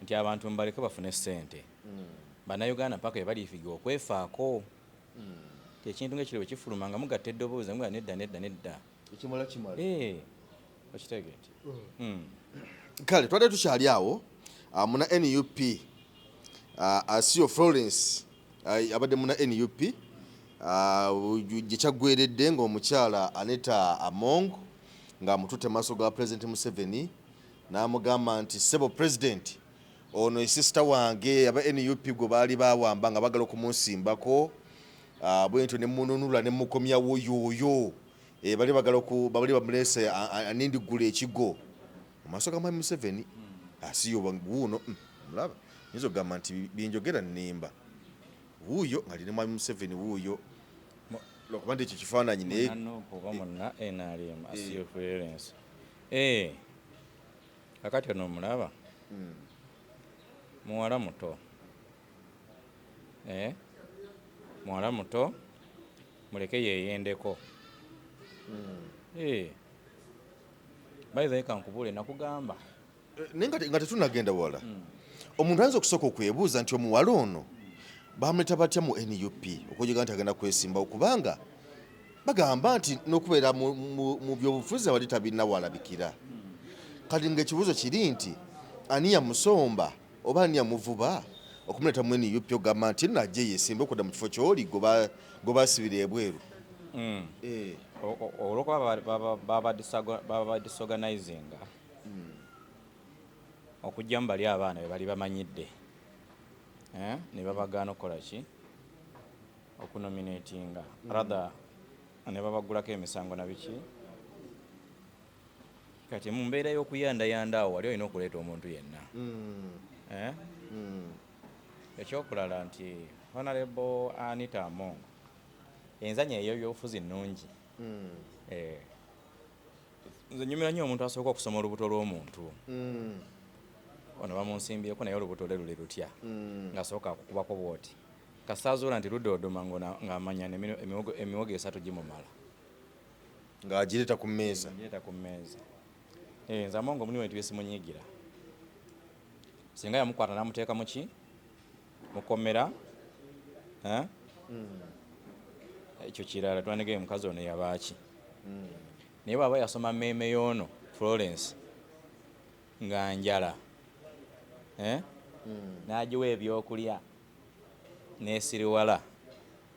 nti abantu mbaleke bafune ssente. Bannayuganda mpaka bwe balifiga okwefaako. Ti ekintu ngaekiro bwe kifuluma nga mugatta eddoboozi, muga nedda, nedda, nedda. Ekimala kimala. Eh, okitegedde? Kale twadde tukyali awo, muna NUP Asio Florence, abadde muna NUP, gye kyaggweredde ng'omukyala Anita Among ng'amututte maaso ga President Museveni n'amugamba nti, "Ssebo President, ono esisita wange aba NUP gwe baali bawamba nga bagala okumunsimbako, bwe ntyo ne mununula ne mukomyawo yooyo. Bali bagala bali bamuleese anindiggula ekigo mu maaso ga Mwami Museveni." Asiyo wuuno, mulaba, nyinza okugamba nti byenjogera nnimba. Wuuyo ng'ali ne Mwami Museveni wuuyo, lwakuba nti ekyo kifaananyi naye. Munna oba munna NRM Asio Florence. Eh, kakati ono omulaba muwala muto. Eh, muwala muto, muleke yeeyendeko. Eh, by the way, kankubuule, nakugamba. Naye nga tetunagenda wala, omuntu ayinza okusooka okwebuuza nti omuwala ono bamuleta batya mu NUP okujega nti agenda kwesimbawo, kubanga bagamba nti n'okubeera mu byobufuzi abali tabirina walabikira. Kati ng'ekibuuzo kiri nti ani yamusomba oba ani yamuvuba okumuleta mu NUP, ogamba nti nno ajje yeesimbe okudda mu kifo ky'oli gwe basibira ebweru? Olwokuba baba disorganizinga okugyamu bali abaana be bali bamanyidde, eh, ne babagaana okukola ki, okunominatinga, rather ne babagulako emisango na biki. Kati mu mbeera y'okuyandayanda awo wali olina okuleeta omuntu yenna. Eh? Ekyokulala nti Honorable Anita Among, enzanya ey'ebyobufuzi nnungi. Eh, nze nyumira nnyo omuntu asooka okusoma olubuto lw'omuntu. Ono bamunsimbyeko, naye olubuto lwe luli lutya? Ng'asooka akukubako bwoti, kasaazuula nti ludoodoma, ng'amanya emiwogo esatu gimumala. Ng'agireeta ku mmeeza. Ngireeta ku mmeeza. Eh, nze Amongo mulimu ebintu byesimunyiigira. Singa yamukwata n'amuteeka muki mukomera, eh? Ekyo kirala, twandigee mukazi ono yabaaki. Naye bw'aba yasoma mmeeme y'ono Florence nga njala, eh? N'agiwa ebyokulya n'esiriwala,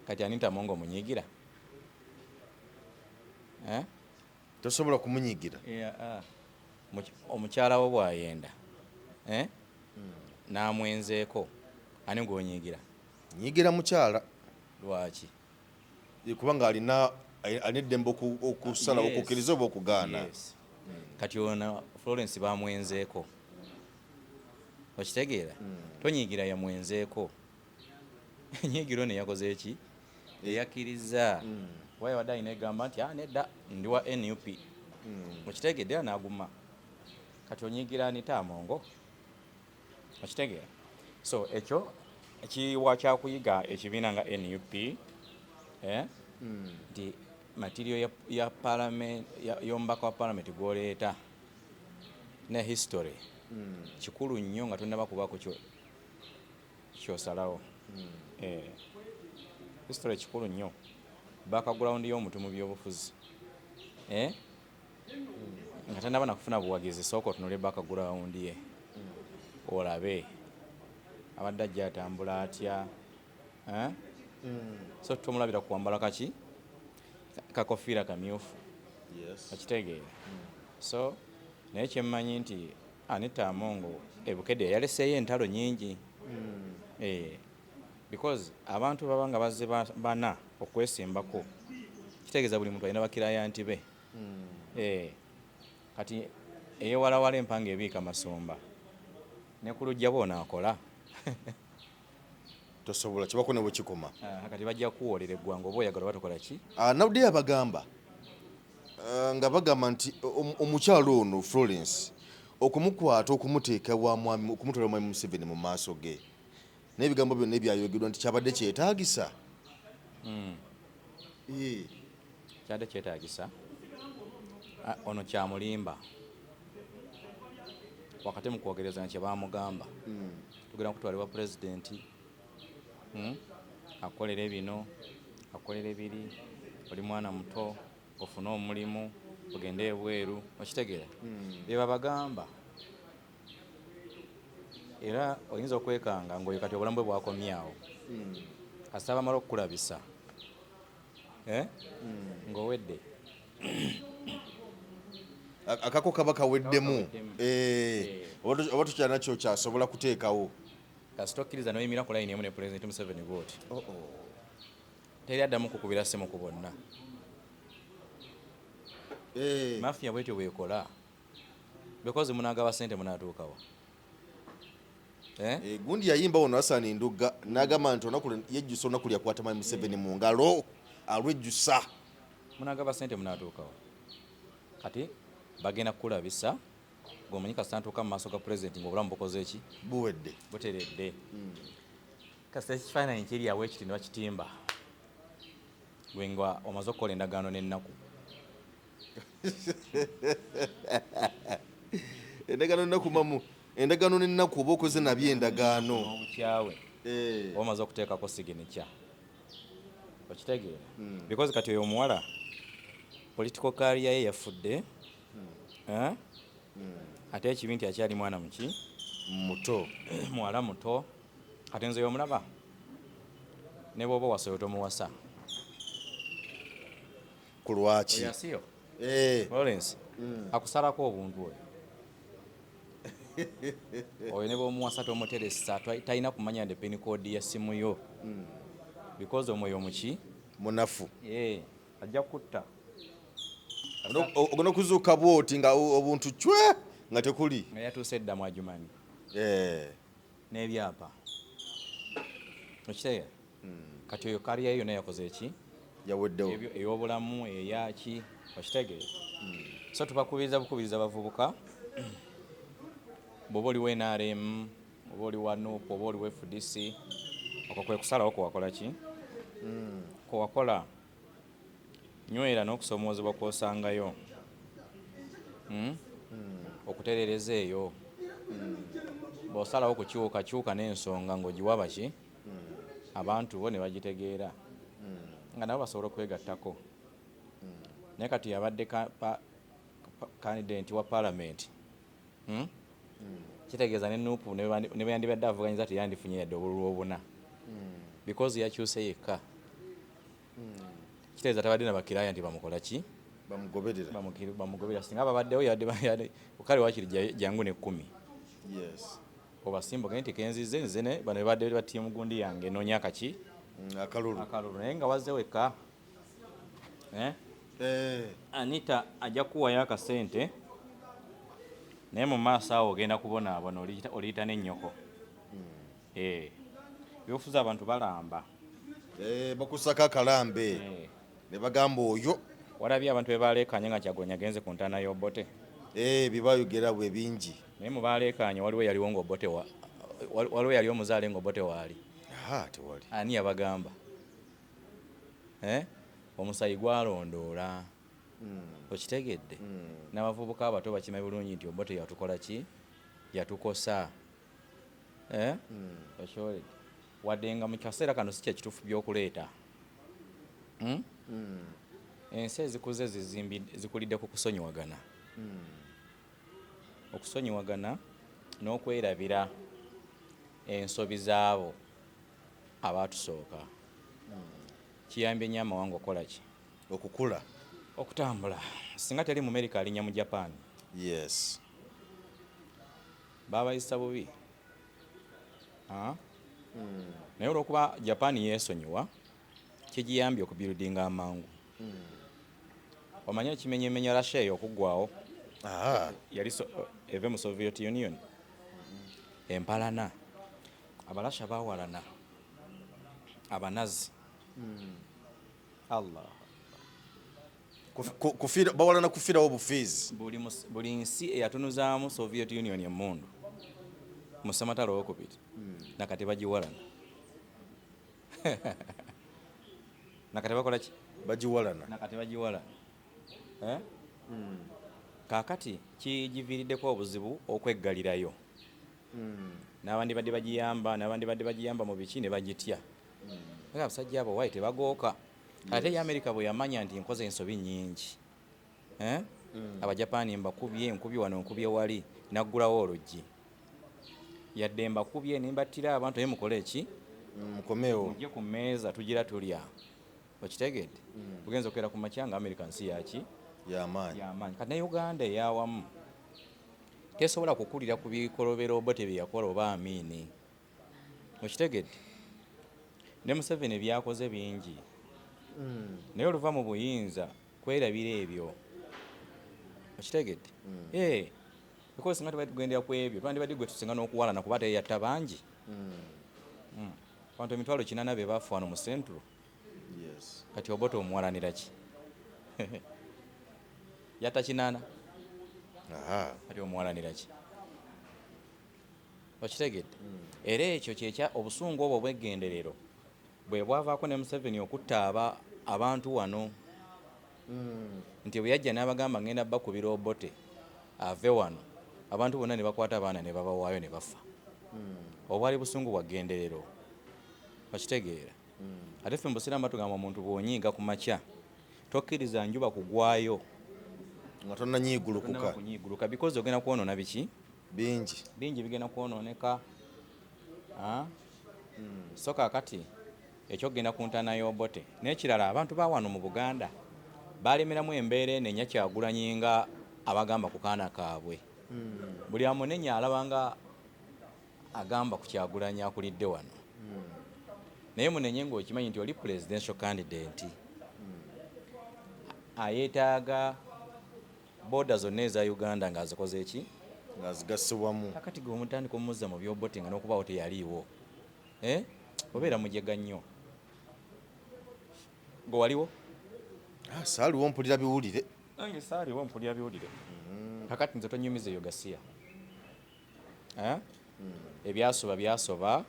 kati Anita Amongo omunyiigira, eh? Tosobola kumunyigira. Yeah, ah. Omukyala wo bw'ayenda, eh? N'amwenzeeko, ani gw'onyiigira? Nyigira mukyala. Lwaki? Kubanga alina eddembe okusalawo okukkiriza oba okugaana. Yes. Kati ono Florence bamwenzeeko, okitegeera? Tonyiigira yamwenzeeko, nyiigira ono yakoze eki, eyakkiriza. Kuba yabadde alina egamba nti, "Ah, nedda, ndi wa NUP." Okitegedde? Era n'aguma. Kati onyigira Anita Amongo, okitegeera? So ekyo kiwa kyakuyiga ekibiina nga NUP, eh? Nti material ya parliament y'omubaka wa parliament gwoleeta ne history kikulu nnyo nga tonnaba kubaako kyosalawo. History kikulu nnyo, background y'omuntu mu byobufuzi, eh? Nga tannaba nakufuna buwagizi, sooka otunule background ye, olabe abadde ajja atambula atya, eh? So tomulabira kuwambala kaki kakofiira kamyufu. Okitegeera? So naye kyemmanyi nti Anita Amongo ebukedde yaleseeyo entalo nyingi. Because abantu baba nga bazze bana okwesimbako, kitegeeza buli muntu alina ba client be. Kati eyewalawala empanga ebiika masumba ne ku lujja bwonaakola. Tosobola kibako ne bwekikoma. Ah, kati bajja kuwolera eggwanga oba oyagala oba tokola ki. Ah, nawudde yabagamba, nga bagamba nti omukyalo ono Florence okumukwata, okumuteeka wa mwami, okumutwala mwami Museveni mu maaso ge n'ebigambo byonna ebyayogerwa nti kyabadde kyetaagisa. Kyadde kyetaagisa. Ah, ono kyamulimba wakati mu kwogereza kye bamugamba, tugenda kutwalibwa pulezidenti, Akolere bino, akolere biri, oli mwana muto, ofune omulimu ogende ebweru, okitegeera? Bye babagamba. Era oyinza okwekanga ngaoyo kati obulamu bwe bwakomyawo, kasita bamala okukulabisa, eh? Ng'owedde. Akako kaba kaweddemu. Kaweddemu. Oba tukyalina kyokyasobola kuteekawo. Kasita okkiriza noyimira ku layini emu ne Pulezidenti Museveni bwoti, teri addamu kukubira simu ku bonna. Mafia bwetyo bwekola, because munagaba sente munatuukawa, eh? Eh, gundi yayimba wano Hassan Ndugga n'agamba nti olunaku yejjusa olunaku lyakwata mwami Museveni mu ngalo, alwejjusa. Munagaba sente munatuukawa? Kati bagenda kukulabisa gweomanyi kasita ntuuka mu maaso ga pulezidenti ngaobulamu bukoze ki? Buwedde. Buteredde. Kasita ekifaananyi kiri awo ekiti ne bakitimba, gwe nga omaze okukola endagaano n'ennaku. Endagaano ennaku mamu, endagaano n'ennaku oba okoze nabyo endagaano. N'obukyawe. Oba omaze okuteekako signature, okitegeera? Because kati oyo omuwala political career ye yafudde, eh? Ate ekibi nti akyali mwana muki? Muto. Muwala muto. Kati nze yomulaba ne bwoba owasa oyo tomuwasa. Ku lwaki? Oyo asiyo. Lawrence akusalako obuntu oyo. Oyo ne bwomuwasa tomuteresa, talina kumanya nde pin code ya simu yo, because omwoyo muki? Munafu. Eh, ajja kutta. Ogenda okuzuuka bwoti nga obuntu cwe nga tekuli. Nga yatuuse edda mwajumani n'ebyapa, okitegeera? Kati oyo career ye yonna yakoze eki? Yaweddewo. Ey'obulamu eyaki, okitegeera? So tubakubiriza bukubiriza bavubuka, bw'oba oli wa NRM oba oli wa NUP oba oli wa FDC, okwo kwe kusalawo kwewakola ki, kwewakola. Nywera n'okusomoozebwa kw'osangayo, Okuterereza eyo. Bw'osalawo kukyuka, kyuka n'ensonga ng'ogiwa baki abantu bo ne bagitegeera, nga nabo basobola okwegattako. Naye kati yabadde candidate wa parliament, Kitegeeza ne NUP ne bwe yandibadde avuganyiza teyandifunye yadde obululu obuna, because yakyuse yekka. Kitegeeza tabadde na ba client nti bamukola ki? Bamugoberera. Bamugoberera. Singa babaddewo yadde kale wakiri jangu ne 10. Obasimba ogende nti kenzize nze ne bano babadde ba ttiimu gundi yange noonya akaki? Akalulu. Akalulu. Naye nga wazze wekka, eh? Anita ajja kukuwayo akasente, naye mu maaso awo ogenda kubonaabona, oliyita n'ennyoko. Ebyobufuzi abantu balamba. Bakusako akalambe. Ne bagamba oyo. Walabye abantu be baleekaanye nga Kyagulanyi agenze ku ntaana y'Obote? Eh, bye bayogera bwe bingi. Naye mu baleekaanye waliwo eyaliwo ng'Obote wa waliwo eyali omuzaale ng'Obote waali? Aha, tewali. Ani yabagamba? Eh? Omusaayi gwalondoola. Okitegedde? N'abavubuka abato bakimanyi bulungi nti Obote yatukola ki? Yatukosa. Eh? Okyoledde. Wadde nga mu kaseera kano si kye kituufu by'okuleeta. Ensi ezikuze zikulidde ku kusonyiwagana. Okusonyiwagana n'okwerabira ensobi zaabo abaatusooka. Kiyambye nnyo amawanga okukola ki? Okukula. Okutambula. Singa teri mu America alinnya mu Japan. Yes. Baabayisa bubi. Naye olw'okuba Japan yeesonyiwa, kigiyambye okubuildinga amangu. Omanyi ekimenyemenya Russia eyo okuggwawo? Yali eve mu Soviet Union. Empalana. Abarasha baawalana. Abanazi. Allah. Bawalana kufiirawo bufiizi. Buli nsi eyatunuzaamu Soviet Union emmundu mu ssematalo owokubiri nakati bagiwalana. Nakati bakola ki? Bagiwalana. Nakati bagiwalana. Eh? Kaakati kigiviiriddeko obuzibu okweggalirayo. N'abandibadde bagiyamba, n'abandibadde bagiyamba mu biki ne bagitya. Naye abasajja abo waayi tebagooka. Ate ye Amerika bwe yamanya nti nkoze ensobi nnyingi. Eh? Abajapaani mbakubye, nkubye wano, nkubye wali, n'aggulawo oluggi. Yadde mbakubye ne mbattira abantu naye mukole ki? Mukomewo. Mujje ku mmeeza tugira tulya. Okitegedde? Bugenza okukeera ku makya nga Amerika nsi yaki? Y'amaanyi. Y'amaanyi. Kati ne Uganda ey'awamu tesobola kukulira ku bikolobero Obote bye yakola oba Amini. Okitegedde? Ne Museveni byakoze bingi. Naye oluva mu buyinza kwerabira ebyo. Okitegedde? Eh. Because singa tubadde tugendera ku ebyo, twandibadde gwe tusinga n'okuwalana kuba ate yatta bangi. Abantu 800,000 be baafa wano mu Central. Yes. Kati Obote omuwalanira ki? Yatta 8. Kati omuwalanira ki? Okitegedde? Era ekyo kyekya obusungu obwo obw'eggenderero bwe bwavaako ne Museveni okutta abantu wano. Nti bwe yajja n'abagamba ngenda bakubira Obote ave wano, abantu bonna ne bakwata abaana ne babawaayo ne bafa. Obwali busungu bwa ggenderero. Okitegeera? Ate ffe mu Busiraamu batugamba omuntu bw'onyiiga ku makya tokkiriza njuba kugwayo nga tonnanyiigulukuka. Tonnaba kunyiiguluka because ogenda kwonoona biki? Bingi. Bingi bigenda kwonooneka. So kaakati ekyokugenda ku ntaana y'Obote. N'ekirala abantu ba wano mu Buganda balemeramu embeera eno enya Kyagulanyi nga abagamba ku kaana kaabwe. Buli amunenya alaba nga agamba ku Kyagulanyi akulidde wano. Naye munenye ng'okimanyi nti oli presidential candidate. Ayeetaaga border zonna eza Uganda ng'azikoze ki? Ng'azigasse wamu. Kakati gwe omutandika omuzza mu by'Obote nga n'okubaawo teyaliiwo. Eh? Obeera mujega nnyo. Gwe waliwo? Saaliwo mpulira biwulire. Nange saaliwo mpulira biwulire. Kakati nze tonyumiza eyo gasiya. Eh? Ebyasoba byasoba,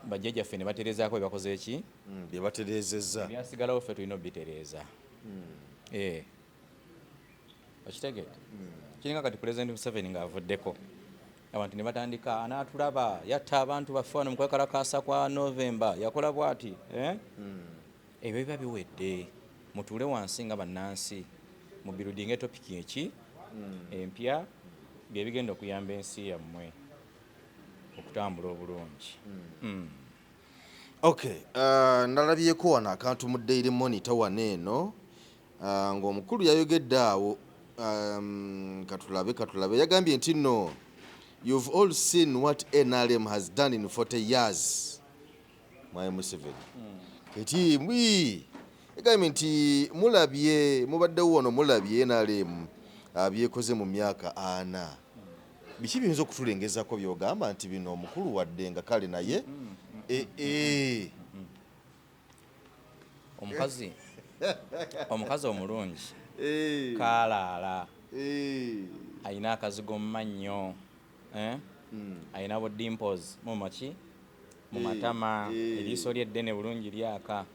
bajjajjaffe ne batereezaako bye bakoze ki? Bye batereezezza. Ebyasigalawo ffe tulina obitereeza. Eh. Okitegedde? Kiringa kati President Museveni ng'avuddeko. Abantu ne batandika anaatulaba yatta abantu baffe wano mu kwekalakaasa kwa November yakola bw'ati. Eh? Ebyo biba biwedde. Mutuule wansi nga bannansi mu building topic eki empya bye bigenda okuyamba ensi yammwe okutambula obulungi. Okay, nalabyeko wano akantu mu Daily Monitor wano eno ng'omukulu yayogedde awo katulabe yagambye nti no you've all seen what NRM has done in 40 years. Mwami Museveni. Eti mwi yagambye nti mulabye mubaddewo wano mulabye NRM byekoze mu myaka 40. Biki biyinza okutulengezaako by'ogamba nti bino omukulu wadde nga kale naye Omukazi Omukazi omulungi Eh. kalaala. Eh. Alina akazigo mu mannyo, eh? Alina bu dimples mu maki, mu matama. Eriiso lye eddene bulungi lyaka.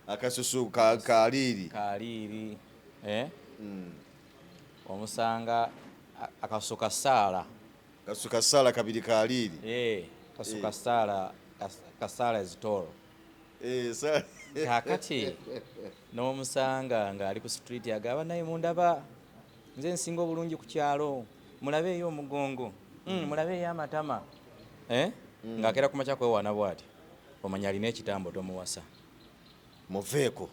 Akasusu kaliiri. Kaliiri, eh? Omusanga akasusu kasaala. Kasusu kasaala kabiri kaliiri. Eh, kasusu kasaala, kasaala ezitoolo. Eh, Kakati n'omusanga ng'ali ku street agaba, "Naye mundaba, nze nsinga obulungi ku kyalo, mulabe eyo omugongo, mulabe eyo amatama," eh? Ng'akeera ku makya kwewaana bw'ati, omanya alina ekitambo, tomuwasa. Muveeko.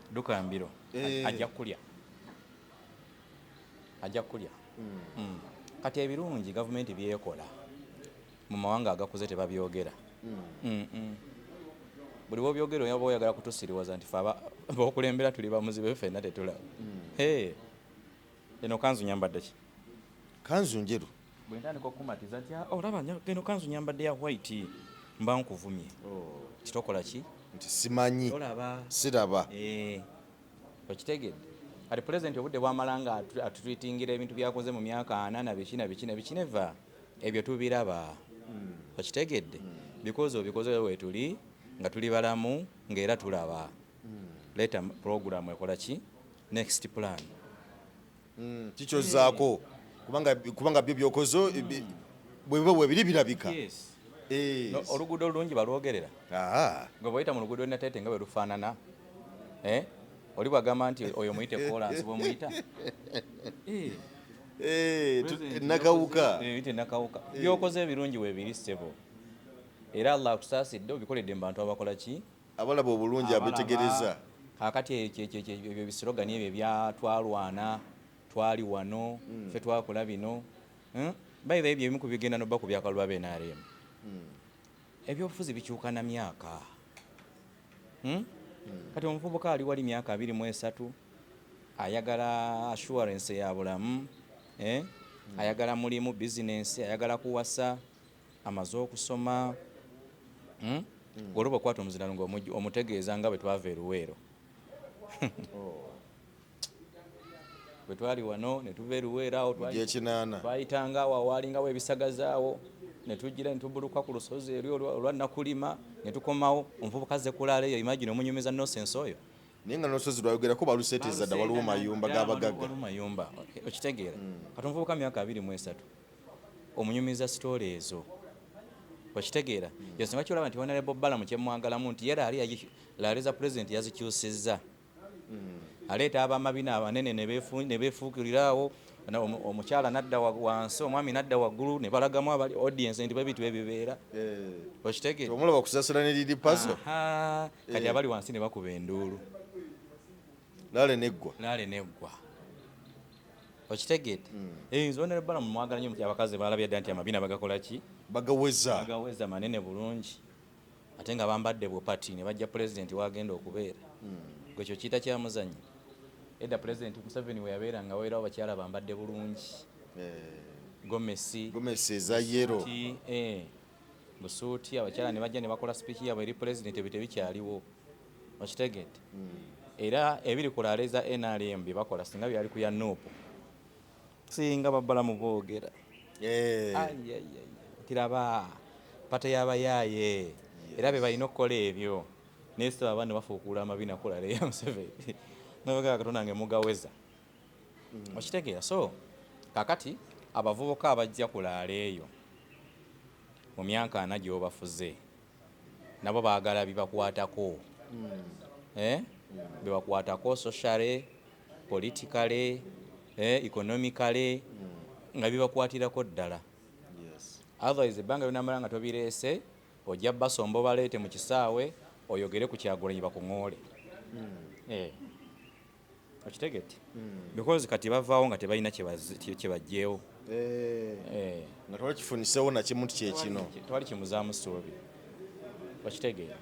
Dduka mbiro. Eh. Ajja kulya, ajja kulya. Kati ebirungi gavumenti byekola mu mawanga agakuze tebabyogera. Buli bwobyogera oba oyagala kutusiriwaza nti fe bokulembera tuli bamuzibe, ffenna tetulaba. Hey, eno kanzu nyambadde ki? Kanzu njeru. Bwe ntandika okukumatiza nti, "Ah, olaba eno kanzu nyambadde ya white," mba nkuvumye kitokola ki? Nti simanyi. Tolaba. Siraba. Eh, okitegedde? Kati pulezidenti obudde bwamala nga atutwitingira ebintu byakoze mu myaka 40 na biki na biki na biki, neva ebyo tubiraba. Okitegedde? Because obikoze wetuli nga tuli balamu, ng'era tulaba. Leeta program ekola ki, next plan. Kikyozaako kubanga byo byokoze bwe biba bwebiri birabika. Yes. Eh. No, oluguudo olulungi balwogerera. Gwe bw'oyita mu luguudo Nateete nga bwe lufaanana, eh? Oli bwagamba nti oyo muyite kolansi, bwomuyita. Eh. Eh, President nakawuka. Biyite nakawuka. Byokoze ebirungi weebiri, ssebo, era Allah akusaasidde obikoledde mu bantu abakola ki? Abalaba obulungi, abetegereza. Kaakati ebyo ebisirogani ebyo ebyatwalwana, twali wano, ffe twakola bino. By the way, ebyo ebimu ku bigenda nobba ku byakalwa ba NRM. Ebyobufuzi bikyuka na myaka. Kati omuvubuka ali wali myaka 23 ayagala assurance ya bulamu, eh? Ayagala mulimu, bizinensi, ayagala kuwasa, amaze okusoma, Olwo bwekwata omuzirano nga omutegeeza nga bwe twava e Luweero, bwe twali wano ne tuva e Luweero awo 8. Twayitanga awo awalingawo ebisagazi awo, ne tugira ne tubuluka ku lusozi eri olwa Nakulima ne tukomawo. Omuvubuka azze kulaala eyo, imagine omunyumiza nonsense oyo. Naye nga n'olusozi lwayogerako baluseeteza dda, waliwo mayumba g'abagagga. Waliwo mayumba, okitegeera? Kati omuvubuka myaka 23 omunyumiza story ezo, okitegeera? Yensonga kyolaba nti Honorable Balamu kyemwagalamu nti ye rally za president yazikyusizza, aleeta abamabina abanene ne beefuukirirawo, omukyala nadda wansi, omwami nadda waggulu, ne balagamu abali audience nti bwe bitu ebibeera. Okitegeera? Omulaba kusasula ne liri pazo. Aha, kati abali wansi ne bakuba enduulu. Rally neggwa. Rally neggwa, okitegedde? Eh, nze Honorable Balamu mwagala nnyo. Abakazi balabye dda nti amabina bagakola ki? Bagaweza. Bagaweza manene bulungi, ate nga bambadde bupati ne bajja pulezidenti wagenda okubeera. Gwe kyo kiyita kyamuzannyo? Edda Pulezidenti Museveni we yabeera nga wabeerawo bakyala bambadde bulungi, gomesi. Gomesi eza yellow. Busuuti, eh, busuuti, abakyala ne bajja ne bakola speech yaabwe eri pulezidenti. Ebyo tebikyaliwo, okitegedde? Era ebiri ku rally za NRM bye bakola singa byali ku ya NUP, singa babalamu boogera. Eh. Ai, ai, ai. Tiraba party y'abayaaye, era be balina okukola ebyo, naye si abaana bafuukuula amabina ku rally ya Museveni nabagaa Katonda nge mugaweza, okitegeera? So kakati abavubuka abajja ku rally eyo mu myaka 40 gy'obafuze nabo baagala bibakwatako, eh? Bibakwatako socially, politically, eh, economically, nga bibakwatirako ddala. Otherwise ebbanga lyonamala nga tobireese, ojja basomba obaleete mu kisaawe oyogere ku Kyagulanyi bakuŋoole. Eh. Okitegedde? Because kati bavaawo nga tebalina kye baggyewo. Eh. Eh. Nga twali kifunisewo nakimu nti kyekino. Twali kimuzaamu ssuubi, okitegeera?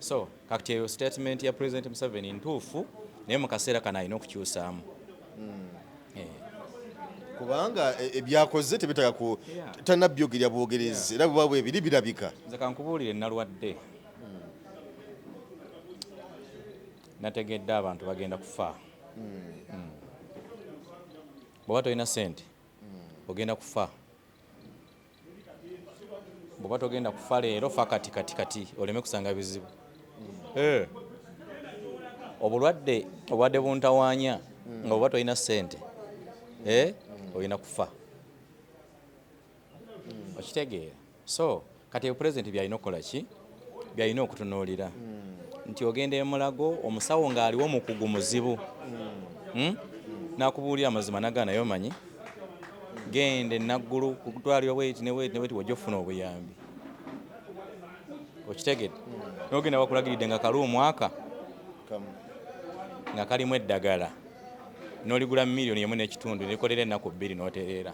So kati eyo statement ya President Museveni ntuufu, naye mu kaseera kano alina okukyusaamu. Eh. Kubanga ebyakoze tebitaka ku talina byogerya bwogerezi, era bweba bwebiri birabika. Nze kankubuulire, nalwadde. Nategedde abantu bagenda kufa. Bw'oba tolina ssente ogenda kufa. Bw'oba togenda kufa leero, fa kati kati kati oleme kusanga bizibu. Obulwadde obwadde buntawaanya nga bw'oba tolina ssente olina kufa. Okitegeera? So kati pulezidenti byalina okukola ki? Byalina okutunuulira nti ogenda emulago, omusawo ng'aliwo mukugu muzibu, N'akubuulira amazima nagaa, naye omanyi genda enaggulu kutwalira bweti ne bweti ne bweti, wojja okufuna obuyambi. Okitegedde? Nogenda bakulagiridde nga kaluumu aka nga kalimu eddagala, n'oligula 1.5 miliyoni, nelikolera ennaku 2 n'otereera.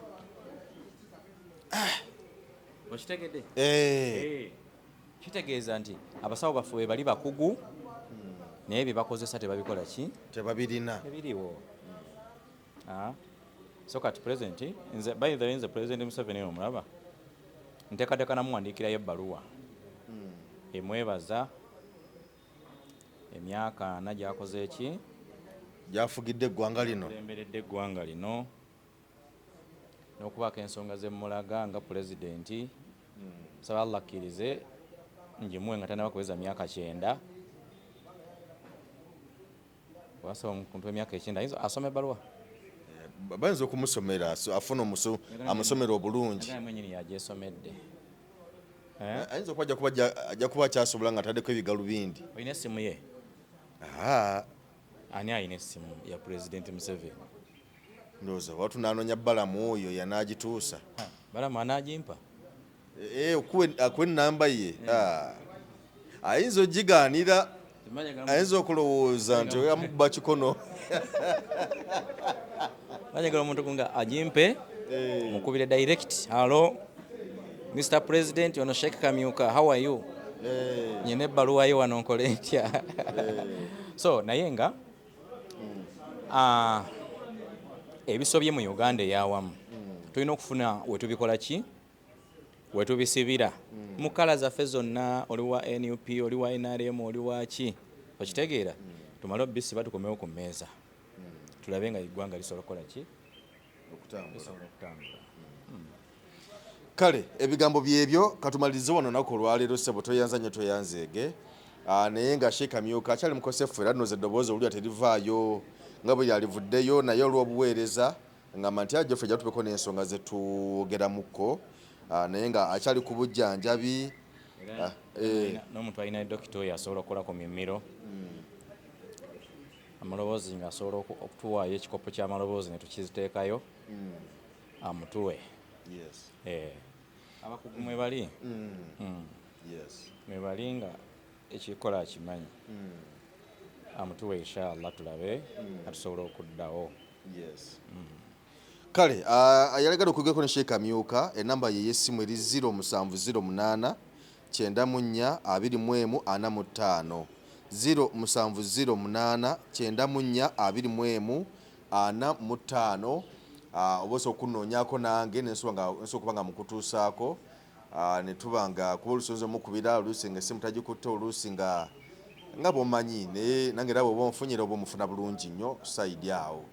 Okitegedde? Eh. Eh. Kitegeeza nti abasawo baffe bwe bali bakugu, naye bye bakozesa tebabikola ki? Tebabirina. Tebiriwo. Ah. So kati president, nze by the way, nze President Museveni omulaba nteekateeka namuwandiikirayo ebbaluwa emwebaza emyaka 40 gyakoze eki? Gyafugidde eggwanga lino. Kulemberedde eggwanga lino, n'okubaako ensonga zemmulaga nga pulezidenti. Saba Allah akkirize ngimuwe nga tanaba kuweza myaka 90. Obasaba omuntu w'emyaka 90 ayinza asoma ebbaluwa? Bayinza okumusomera, afuna amusomera obulungi. Naye mwenyini yagyesomedde. Ayinza okuba ajja kuba akyasobola nga ataddeko ebigalubindi. Olina essimu ye? Aa. Ani alina essimu ya Pulezidenti Museveni? Ndowooza oba tunaanoonya Balamu oyo yanaagituusa. Balamu anaagimpa? Eh, akuwe enamba ye. Ah. Ayinza ogigaanira, ayinza okulowooza nti oyamukuba kikono. Banyagala omuntu nga agimpe, mukubire direct, "Hello Mr President, ono Sheikh Kamyuka, how are you? Nyina ebbaluwa yo wano, nkole ntya?" So naye nga ebisobye mu Uganda eyawamu tulina okufuna wetubikola ki, wetubisibira mu kala zaffe zonna, oli wa NUP, oli wa NRM, oli wa ki, okitegeera? Tumale obisiba, tukomewo ku mmeeza, tulabe nga eggwanga lisobola okukola ki? Okutambula. Lisobola okutambula. Kale ebigambo byebyo, katumalirize wano olunaku olwaleero. Ssebo, toyanza nnyo, toyanzeege. Naye nga Sheikh Amyuka akyali mukosefu, era nnoza eddoboozi olulya terivaayo nga bwe lyalivuddeyo, naye olw'obuweereza ngamba nti ajja ffe tubeko n'ensonga zetwogeramukko. Naye nga akyali ku bujjanjabi. N'omuntu alina dokita oyo asobola okukola ku mimiro amaloboozi, ng'asobola okutuwaayo ekikopo ky'amaloboozi ne tukiziteekayo amutuwe. Abakugu mwe bali. Mwe bali nga ekikola akimanyi, amutuwe inshallah, tulabe atusobola okuddawo. Yes. Kale ayagala okwogerako ne Sheikh Amyuka, enamba ye y'essimu eri 0708 94 21 45, 0708 94 21 45. Oba osobola okunoonyako nange nensobola okuba nga mukutuusaako, ne tuba nga kuba olusi oyinza omukubira, oluusi nga essimu tagikutte, oluusi nga bw'omanyi, naye nange era bw'oba onfunyira oba omufuna bulungi nnyo side awo,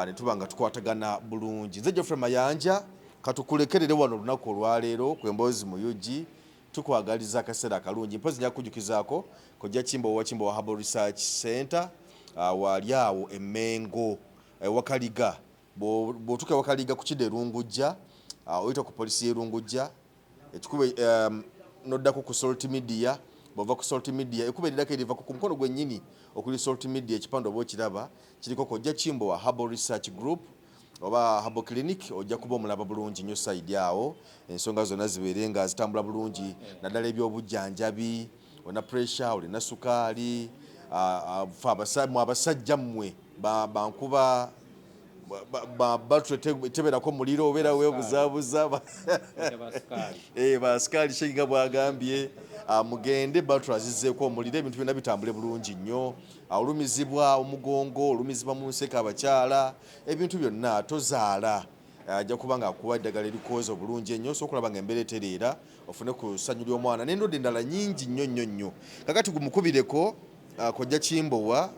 ne tuba nga tukwatagana bulungi. Nze Geoffrey Mayanja, katukulekerere wano olunaku olwaleero ku Emboozi mu UG. Tukwagaliza akaseera akalungi. Mpozi nja kukujjukizaako kojja Kimbowa, Kimbowa Herbal Research Center, waali awo Emmengo ewakaliga. Bw'otuuka ewakaliga ku kidda Erungujja, oyita ku polisi y'Erungujja ekikuba, noddako ku Salt Media. Bw'ova ku Salt Media, ekuba eriddako eriva ku mukono gwennyini okuli Salt Media, ekipande oba okiraba kiriko kojja Kimbowa Herbal Research Group oba Herbal Clinic, ojja kuba omulaba bulungi nnyo side awo. Ensonga zonna zibeere nga zitambula bulungi, naddala ebyobujjanjabi, olina pressure, olina sukaali, fe mwe abasajja mmwe bankuba battery tebeerako muliro, obeera weebuzaabuza. Basikaali Sheikh nga bwagambye, mugende battery azizzeeko omuliro, ebintu byonna bitambule bulungi nnyo. Olumizibwa omugongo, olumizibwa mu nseke, abakyala, ebintu byonna, tozaala, ajja kuba nga akuwa eddagala erikwoza obulungi ennyo, osobola okulaba nga embeera etereera, ofune ku ssanyu ly'omwana n'endwadde endala nyingi nnyo nnyo nnyo. Kakati gumukubireko kojja Kimbowa.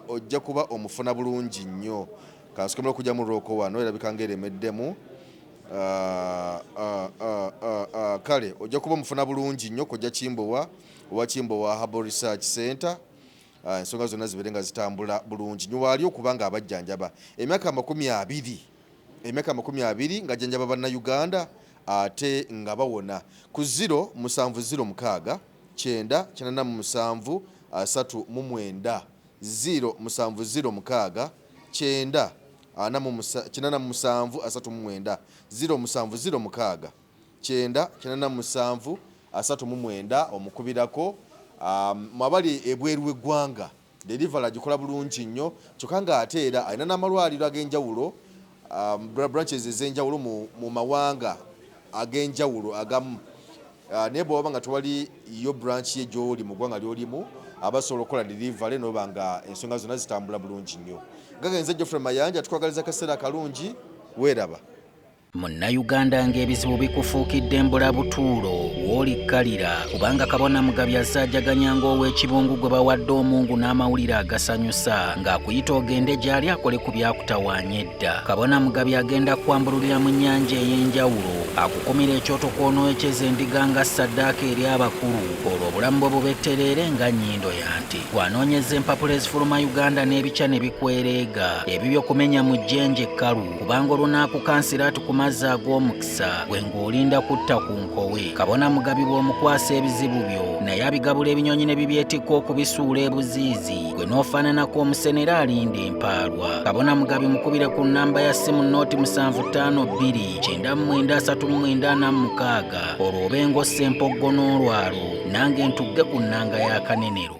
Ojja kuba omufuna bulungi nnyo. Kansikomera okujja mu rooko wano erabika ng'eremeddemu. Kale ojja kuba omufuna bulungi nnyo kojja Kimbowa owa Kimbowa Herbal Research Center. Ensonga zonna zibeere nga zitambula bulungi nnyo. Waali okuba nga abajjanjaba emyaka 20, emyaka 20 ng'ajjanjaba Bannayuganda ate nga bawona. Ku 0 7 0 6 9 87 39, 0 7 0 6 9 87 39, 0 7 0 6 9 87 39. Omukubirako. Mwabali ebweru w'eggwanga, delivery agikola bulungi nnyo, kyokka ng'ate era alina n'amalwaliro ag'enjawulo, branches ez'enjawulo mu mawanga ag'enjawulo agamu. Naye bw'oba nga tewali yo branch ye gy'oli mu ggwanga ly'olimu, abasobola okukola delivery n'oba nga ensonga zonna zitambula bulungi nnyo. Gagenze Geoffrey Mayanja, tukwagaliza akaseera akalungi, weeraba. Munnayuganda ng'ebizibu bikufuukidde embulabutuulo, w'olikkalira kubanga Kabona Mugabi asaajaganya ng'ow'ekibungu gwe bawadde omungu n'amawulire agasanyusa ng'akuyita ogende gy'ali akole ku byakutawaanya edda. Kabona Mugabi agenda kwambululira mu nnyanja ey'enjawulo, akukumira ekyoto kw'onooyokyeza endiga nga ssaddaaka eri abakulu, olwo obulamu bwe bubettereere nga nnyindo ya nte. Bw'anoonyeza empapula ezifuluma Uganda n'ebikya ne bikwereega, ebibyo kumenya mu jjenje ekkalu, kubanga olunaakukansira ati ku mazzi ag'omukisa gwe ng'olinda kutta ku nkowe. Kabona Mugabi bw'omukwasa ebizibu byo, naye abigabula ebinyonyi ne bibyetikka okubisuula ebuziizi, gwe n'ofaananako omusenera alinda empaalwa. Kabona Mugabi mukubire ku nnamba ya ssimu 0 752 99 39 46, olwo obe ng'ossa empoggo n'olwalo, nange ntugge ku nnanga ya kanenero.